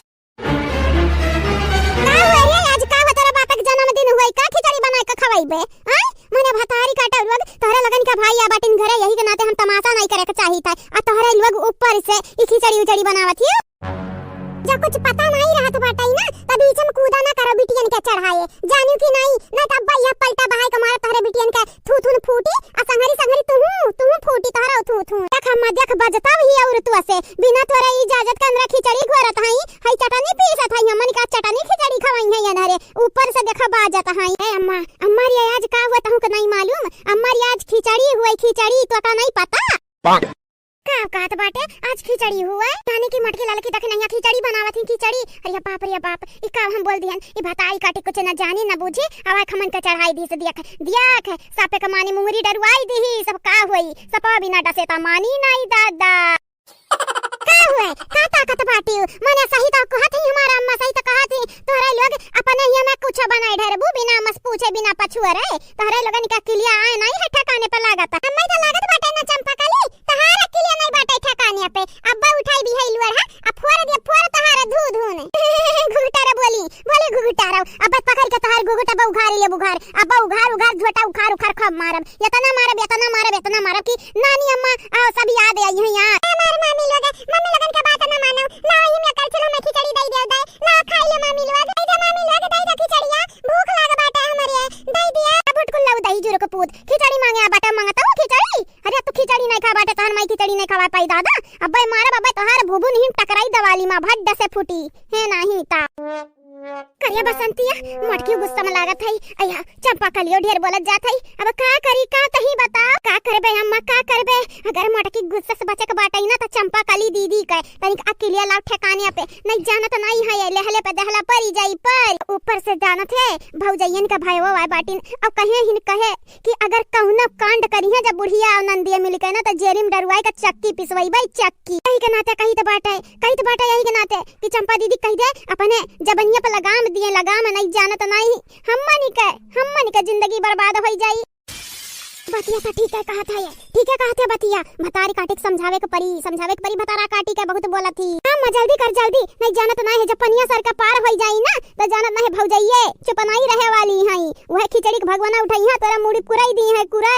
का हुआ रे? आज का हुआ? तोरा बाप के जन्मदिन हुआ, का खिचड़ी बना के खवाइबे? आय? मने भतारी काटौलुआ, तोहरे लगन के भाई आ बाटिन घरे, यही के नाते हम तमाशा नहीं करे के चाहित है। आ तोहरे लोग ऊपर से ई खिचड़ी उचड़ी बनावत ही। जब कुछ पता नहीं रहत बाटे ना, त बीच में कूदा ना करो बिटियन के चढ़ाए। जानियो कि नहीं, ना त अब्बा यह पलटा बहाए के मारे तोहरे बिटियन के थू थून फूटी, आ संघरी संघरी तुहू, तुहू फूटी तोहरा थू थू। देख अम्मा, देख बजता ही और तू से, बिना तोरे इजाजत के हमरा खिचड़ी घोरत हई, हई चटनी पीसत हई, हमन का चटनी खिचड़ी खवाई है अनहरे, ऊपर से देखा बाजत हई। ए अम्मा, अम्मा रे आज का हुआ तहू के नहीं मालूम? अम्मा रे आज खिचड़ी हुए, खिचड़ी, तोका नहीं पता? का कहत बाटे, आज खिचड़ी हुए? जाने की मोटकी ललकी देखी नहीं खिचड़ी बनावत ही, खिचड़ी। अरे बाप रे बाप, ई का हम बोल दिहन, ई भतारी काटी कुछ न जानी न बूझी, अब आँख मन के चढ़ाई दी से दिया खे, दिया खे, सापे के मानी मुहरी डरुआई दी, सब का होई, सपा बिना डसे ता मानी नहीं दादा। का हुए? का ताकत बाटी? मने सही तो कहत ही हमार अम्मा, सही तो कहत ही। तोहरे लोग अपने हिया में कुछ बनाए ढरबू, बिना मस पूछे, बिना पछुअरे। तोहरे लोगन का किलिया आए नहीं है ठिकाने पे लागत। अम्मा तो लागत बाटे ना चंपा कली, तोहार किलिया नहीं बाटे ठिकाने पे। अब्बा उठाई भी है लुअर है, अब फोड़ दिया, फोड़ तोहार धू धू ने। घुघटारा बोली, बोली घुघटारा। अब पकड़ के तोहार घुघटा बा उघार ले बुघार। अब उघार उघार झोटा उखार उखार खूब मारब। इतना मारब, इतना मारब, इतना मारब कि नानी अम्मा, आ, सब याद आई हैं यार। ए, मार मामी लोग, मम्मी लोगन के बात ना मानो। ना ही में कर चलो मैं खिचड़ी दे दे, दे। ना खाई लो मामी लोग, दे दे मामी लोग, दे दे खिचड़िया। भूख लाग बाटे हमरे, दे दिया। अब उठ कुल्ला दही जुरो को पूत, खिचड़ी मांगे आ बाटे, मांगता हूँ खिचड़ी। अरे तू खिचड़ी नहीं खा बाटे, तोहर माई खिचड़ी नहीं खवा पाई दादा। अबे मारब, अबे तोहार भुभु नहीं टकराई दवाली माँ भड्ड से फूटी। है नहीं ता। करिया बसंतिया, मोटकी गुस्सा में लागत है। अया, चंपा कलियो ढेर बोलत जात है। अब का करी, का तही बताओ, का करबे अम्मा, का करबे? अगर मोटकी गुस्सा से बचे के बाटे ना, तो चंपा कली दीदी के तनिक अकिलिया लाओ ठिकाने पे। नहीं जानत नहीं है, ये लेहले पे दहला परी जाई पर। ऊपर से जानत है, भौजैयन का भाई वो आए बाटिन, अब कहे हिन कहे कि अगर कौनो कांड करिहे जब बुढ़िया और नंदिया मिल के ना, तो जेरी में डरुआई का चक्की पिसवई बाई चक्की। कही के नाते कही तो बाटे, कही तो बाटे यही के नाते कि चंपा दीदी कह दे, अपने जबनिया पर लगाम दिए, लगाम नहीं जानत नहीं, हमनी के, हमनी के जिंदगी बर्बाद होई जाई। बतिया तो ठीक है कहत है, ठीक है कहत है बतिया। भतारी काटी के समझावे के परी, समझावे के परी, भतारा काटी के बहुत बोलत ही। काम में जल्दी कर जल्दी, नहीं जानत ना है जब पनिया सर का पार होई जाई ना, तो जानत ना है भौजैये चुप नहीं रहे वाली हैं। वह खिचड़ी के भगवाना उठाई है, तोरा मुड़ी कुराई दी है कुरे।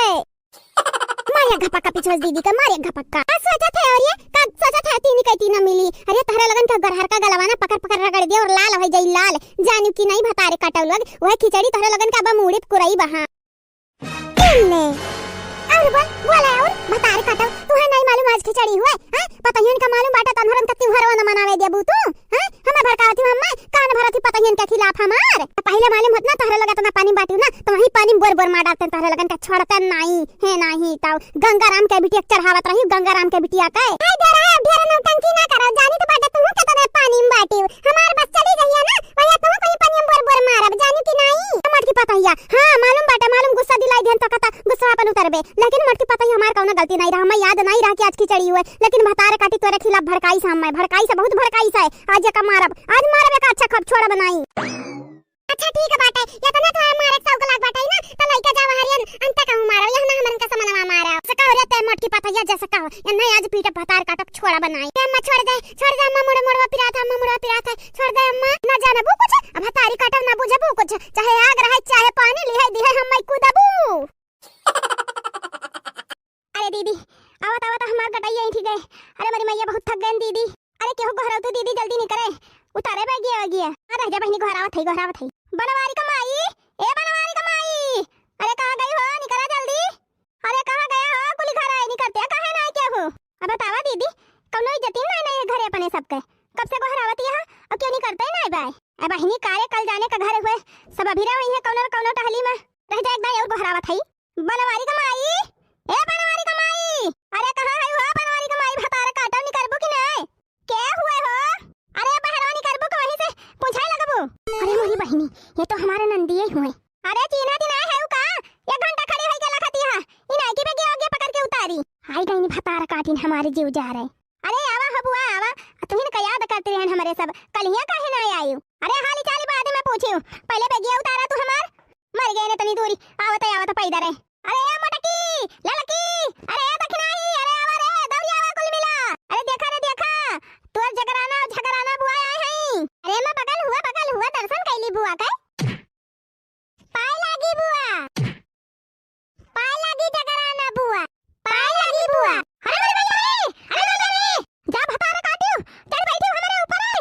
मारे घपक्का पिछोस दीदी का, मारे घपक्का। का सोचत है और ये? का सोचत है तीन के तीन मिली? अरे तहरा लगन का गरहर का गलवाना पकड़ पकड़ रगड़ दिया और लाल हो जाई लाल। जानू की नहीं भतारे काटो लोग, वह खिचड़ी तहरा लगन का अब मूड़ी कुरई बहा। ले। और बोल, बोला और भतारे काटो, तुहे नहीं मालूम आज खिचड़ी हुए? हाँ? पता ही उनका मालूम बाटा तनहरन का त्योहार न मनावे देबू तू? हाँ? हमें भड़कावत ही, हमें कान भरत ही पतहियन के खिलाफ हमार। पहिले मालूम होत ना तोहरे लोग इतना पानी बाटियो ना, तो वही पानी में बोर बोर मार डालते तोहरे लोगन का छोड़ते नाई, है नाई ताऊ। गंगाराम के बिटिया के चढ़ावत रही, गंगाराम के बिटिया के। हाय दे रहा है, अब ढेर नौटंकी ना करो, जानी तो बाटे तुहू के तने पानी में बाटियो। हमार बस चली गई है ना, भैया तुहू कहीं पानी में बोर बोर मारब, जानी कि नाई? मोटकी पतहिया, हाँ मालूम बाटे, मालूम गुस्सा दिलाई देन तो कता गुस्सा अपन उतरबे। लेकिन मोटकी पतहिया हमार कौनो गलती नाई रहा, हमें याद नाई रहा कि आज खिचड़ी हुए, लेकिन भतारे काटी तोरे खिलाफ भड़काई से, हमें भड़काई से, बहुत भड़काई से। आज एका मारब, आज मारब एका, अच्छा खब छोड़ब नाई। अच्छा ठीक बाटे, इतना तो मारे के शौक लाग बाटे ना, तो लइका जावा हरियन अंत कहूँ मारो, यह ना हमन का समनवा मारो। जैसे कहो रे ते मोटकी पतैया, जैसे कहो, ये नहीं आज पीटे भतार काटब छोड़ा बनाई। ए अम्मा छोड़ दे, छोड़ दे अम्मा, मोड़े मोड़वा पिरात है, अम्मा मोड़वा पिरात है, छोड़ दे अम्मा। ना जानबू कुछ, अब भतारी काटब ना बुझबू कुछ, चाहे आग रहे चाहे पानी लिहे दिहे हम मैं कूदबू। अरे दीदी, आवत आवत हमार गटैया ऐंठी गए। अरे मोरी मैया, बहुत थक गए दीदी। अरे केहू गोहरावतू दीदी, जल्दी निकरे, उतारे बैगिया वैगिया। हाँ रह जा बहिनी, गोहरावत है, गोहरावत है। बनवारी का माई, ए बनवारी का माई, अरे कहाँ गई हो, निकरा जल्दी। अरे कहाँ गया हो, कुली घर आए निकरते, काहे ना आए केहू? अब बतावा दीदी, कौनो इज्जत ही ना है घरे अपने सबके। कब से गोहरावत यहाँ, और क्यों निकरते ही ना आए बाय? ए बहिनी, कारे कल जाने का घर हुए, सब अभी रहो यहाँ कौनो न कौनो टहली में। रह जा एक दाई और गोहरावत है। बनवारी का माई, ए बनवारी का माई, अरे कहाँ है हो बनवारी का माई, भतार काटो निकरबू कि नहीं? के हुए हो? अरे बहरवा निकरबू कि वहीं से पूछाए लगबू? अरे मोरी बहिनी, ये तो हमारे नंदिये हुए। अरे चीन्हा दिन आए है का? एक घंटा खड़ी होई के लखती है, इन आगे पे गे आगे पकड़ के उतारी। आई गई भतार काटिन, हमारे जीव जा रहे। अरे आवा हो बुआ आवा, तुहिन का याद करते रहन हमरे सब, कलिया काहे ना आयु? अरे हाली चाली बाद में पूछियो, पहले बेगिया उतारा तू हमार। मर गए ने तनी दूरी, आवत आवत पैदा रहे। अरे ए मोटकी, ललकी, अरे ए दखिनाही, अरे आवा रे, दौड़ी आवा कुल मिला। अरे देखा रे देखा, तोर जगराना और झगराना बुआ आए हैं। अरे माँ बगल हुआ, बगल हुआ, दर्शन कैली बुआ के। पाए लागी बुआ, पाए लागी जगराना बुआ, पाए लागी बुआ। अरे अरे अरे, अरे अरे, जा भतारा काटियो, चढ़ बैठी हमरे ऊपर है।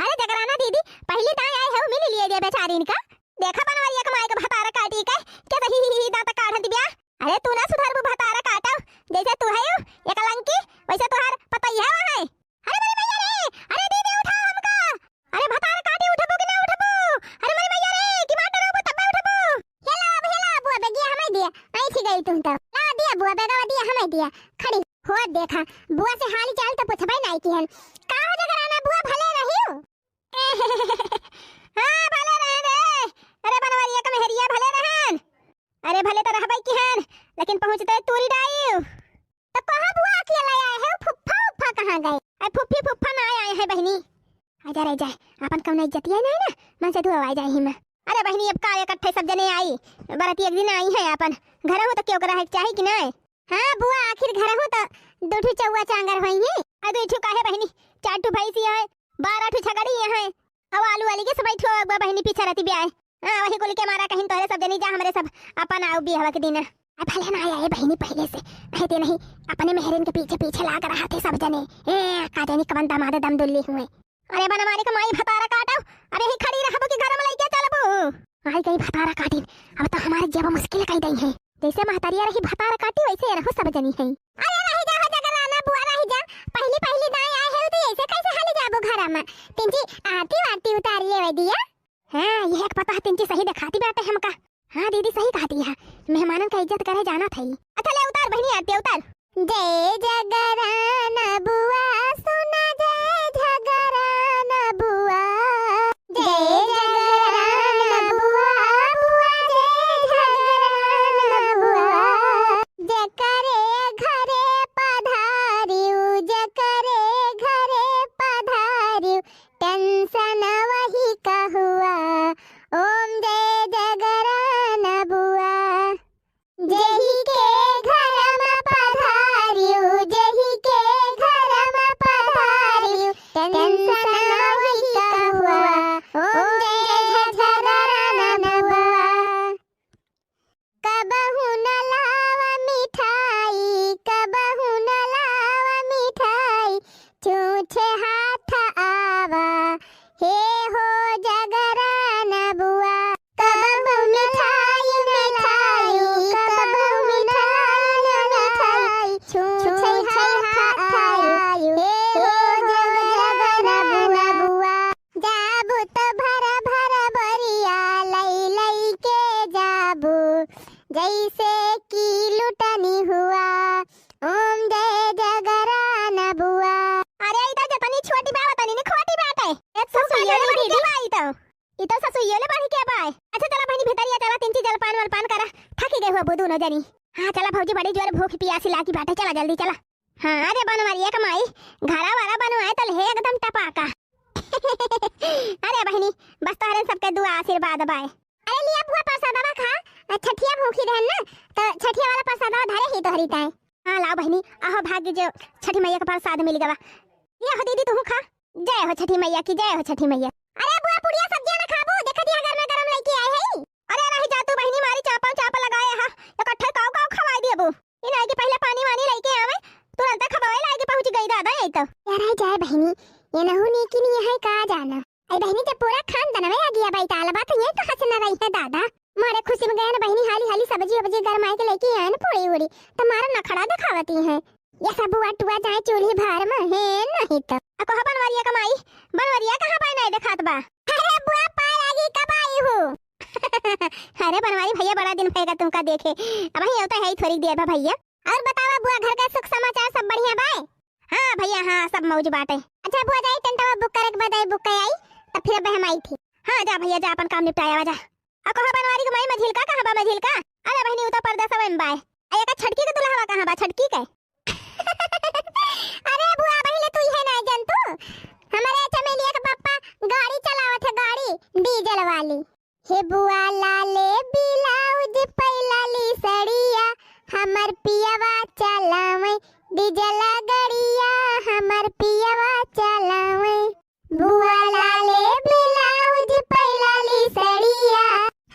अरे जगराना दीदी, पहली दाई आए है, मिल लिए दे बेचारी इनका। देखा बनवारी एक माई का भतारा काटी के, के सही ही ही दांत काढ़त बिया। अरे तू लगावा दिया, हमें दिया, खड़ी। हो देखा, बुआ से हाल चाल तो पूछबे नाई किहन। का हो जगराना बुआ, भले रहियो? हाँ, भले रहन रे। अरे बनवरिया का मेहरिया, भले रहन। अरे भले तो रहबे किहन, लेकिन पहुँचते तूरी डाइव। तो कहाँ बुआ अकेले आए हो, फुफ्फा उफ्फा कहाँ गए? अरे फुफ्फी फुफ्फा ना आए हैं बहिनी। आजा रह जाए, अपन कौनो इज्जतिया नहीं ना, मन से धुआ आ जाए ही में। अरे बहिनी, अब का इकट्ठे सब जने आई, बराती एक दिन आई है अपन, घर हो तो क्यों रहे के चाही कि नहीं? हाँ बुआ, आखिर घर हो तो दो ठो चौवा चांगर होई है। अरे दो ठो काहे बहिनी, चार ठो भैंसी है, बारह ठो छगड़ी है, अब आलू वाली के सब ठो बहिनी पीछे रहती ब्याह। हाँ, वही कुल के मारा कहीं तोहरे सब जनी जा, हमरे सब अपन आउ बियाह के दिन। अब भले ना आए बहिनी पहले से, नहीं ते नहीं, अपने मेहरिन के पीछे पीछे लाग रहा थे सब जने। ए, का जानी कवन दामाद दम दुल्ली हुए। अरे बनवारी का माई भतारा काटो, अरे ही खड़ी रहबो कि घर में लइके चलबो? आई गई भतारा काटिन, अब तो हमारे जेब मुश्किल कई दई है। जैसे महतरिया रही भतारा काटी वैसे ये रहो सब जनी है। अरे रही जा हो जगराना बुआ, रही जा, पहली पहली दाई आए है तो ऐसे कैसे हाली जाबो घर में? तिनची आरती वारती उतार लेवे दिया। हाँ, यह एक पता है, तिनची सही दिखाती बाटे हमका। हाँ दीदी, सही कहती है, मेहमानन का इज्जत करे जाना था। अच्छा ले उतार बहिनी आरती उतार। जय जगराना बुआ सुना, जय जगराना बुआ, जय जगराना बुआ, बुआ जय जगराना बुआ। जकरे घरे पधारिउ, जकरे घरे पधारिउ, tension वही का हुआ। ओम जय जगराना बुआ। जेही के घर में पधारिउ, जेही के घर में पधारिउ, tension वही का हुआ। ओम जय जगराना बुआ। कबहु न लावा मिठाई, कबहु न लावा मिठाई, छूछे हाथ आवा, हे हो जगराना बुआ। कबहु मिठाई न लायु, कबहु मिठाई न लायु, छूछे हाथ आयु, हे हो जगराना बुआ। जाबू तो भरा भरा बोरिया लई लई के जाबू, जैसे कि लुटनी हुआ। ओम जय जगराना बुआ। अरे, ई तो जतनी छोटी बा, ओतनी ने खोटी बाटे। ए, ससुइयो ले बढ़ी के बा ई तो। ई तो ससुइयो ले बढ़ी के बा। अच्छा, चला बहिनी, भीतरिया चला, तिनची जलपान वलपान करा। थकी गए हुआ बू दोनों जनी। हाँ, चला भौजी, बड़ी जोर भूख पियासी लागी बाटे, चला जल्दी चला। हाँ, अरे बनवरिया का माई, घरा वरा बनवाए तो ले एकदम टपाका। अरे बहिनी, बस तोहरे सबके दुआ आशीर्वाद बाय। अरे लिया बुआ, प्रसादवा खा, छठिया भूखी रहन ना, तो छठिया वाला प्रसादवा धरे ही तोहरी ताई। हाँ लाओ बहिनी, आहो भाग्य जो छठी मैया का प्रसाद मिल गवा। ये हो दीदी, तू खा। जय हो छठी मैया की, जय हो छठी मैया। अरे बुआ, पुड़िया सब्जिया ना खाबू, देखा दिया घर में गरम लइके आए हई। अरे रही जा तू बहिनी, मारी चापा चापा लगाए हा, इकट्ठे काव काव खवाई दियबू। ई नाई के पहिले पानी वानी लइके आवे, तुरंत खबवे लागे पहुँच गई दादा, यही तो। यार, आई जाए बहिनी, ये नहु नीकी नहीं है का जाना। आई बहिनी, जब पूरा खानदानवे आ गया बैताल बा, तो ये तो हंस न रही है दादा। मारे खुशी में गए ना बहिनी, हाली हाली सब्जी वब्जी गरमाए के लेके आए ना, पूड़ी उड़ी, तो मारा नखड़ा दिखावती है। ये सब बुआ टुआ जाए चूल्ही भार में है नहीं तो। आ कहा बनवरिया का माई, बनवरिया कहाँ पाए नहीं दिखात बा? अरे बुआ, पाए लागी कब आई हूँ? अरे बनवारी भैया, बड़ा दिन भएगा तुमका देखे। अबहीं अवता है ही थोड़ी देर बा भैया। और बतावा बुआ, घर का सुख समाचार सब बढ़िया बाय? हाँ भैया, हाँ, सब मौज बाटे। अच्छा बुआ, जाई टेंटवा बुक करे के बाद आई, बुक कर आई, तब फिर अब हम आई थी। हाँ जा भैया, जा अपन काम निपटाया जा। आ कहा बनवारी के माई, मझिलका कहाँ बा, मझिलका? अरे बहिनी, उ तो परदेसवा में बाय। आ एका छटकी के दुल्हवा कहाँ बा, छटकी के? अरे बुआ, पहिले तू इहे ना जनतू, हमारे चमेलिया के पप्पा गाड़ी चलावत है, गाड़ी डीजल वाली। हे बुआ, लाले ब्लाउज पै लाली सड़िया, हमर पियवा चलावे डीजल गड़िया, हमर पियवा चलावे। बुआ लाले ब्लाउज पै लाली सड़िया,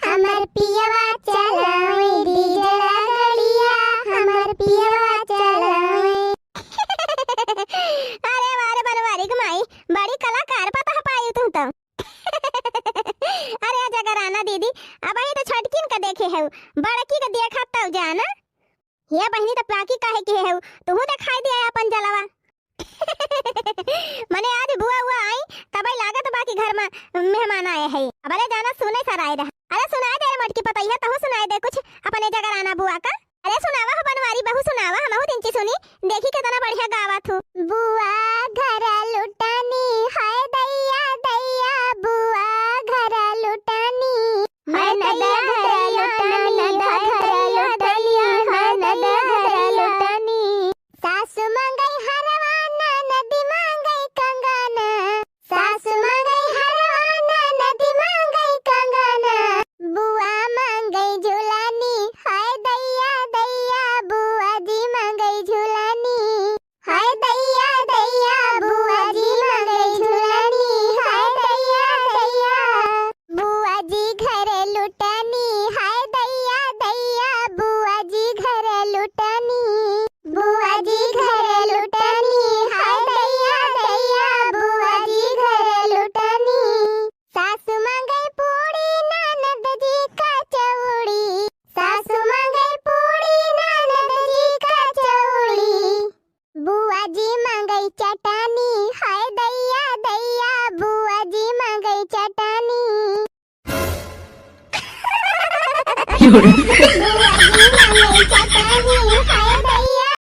हमर पियवा चलावे डीजल गड़िया, हमर पियवा चलावे। अरे वाह रे बनवारी के माई, बड़ी कलाकार पता पाई तू तो। अरे जगराना दीदी, अबहीं तो छोटकिन का देखे है, बड़की का देखा तब जाना। हे बहिनी, त पाकी काहे के हेउ? तुहू देखाई दिया अपन जलवा। मने आज बुआ उआ आई, तबई लागत बा कि घर में मेहमान आए हैं। अबले जाना सुने सराय रहा। अरे सुनाए दे रे मोटकी पतैया, तहू सुनाए दे कुछ अपने जगराना बुआ का। अरे सुनावा हो बनवारी बहू, सुनावा, हमहू तिनची सुनी, देखी केतना बढ़िया गावत हू। बुआ घर लुटानी, हाय दैया दैया, बुआ घर लुटानी। हाय ननद दैया घर दैया, लुटानी, ननद हाय घर दैया लुटानी, दैया, हाय हाय ननद दैया घर दैया। लुटानी। सासु मांगई हरवा, ननद मांगई कंगन। सासु मांगई हरवा, ननद मांगई कंगन। बुआ मांगई झुलानी, हाय दैया दैया, बुआ जी मांगई झुलानी। हाय दैया दैया, बुआ जी मांगई झुलानी, हाय दैया दैया। बुआ जी घर लुटानी, हाय दैया दैया, बुआ जी घर लुटानी। बुआ जी घर लुटानी, हाय दैया दैया, बुआ जी घर लुटानी। सासु मांगई पूड़ी, ननद जी कचौड़ी। सासु मांगई पूड़ी, ननद जी कचौड़ी। बुआ जी मांगई चटानी, हाय दैया दैया, बुआ जी मांगई चटानी। बुआ जी मांगई चटानी, हाय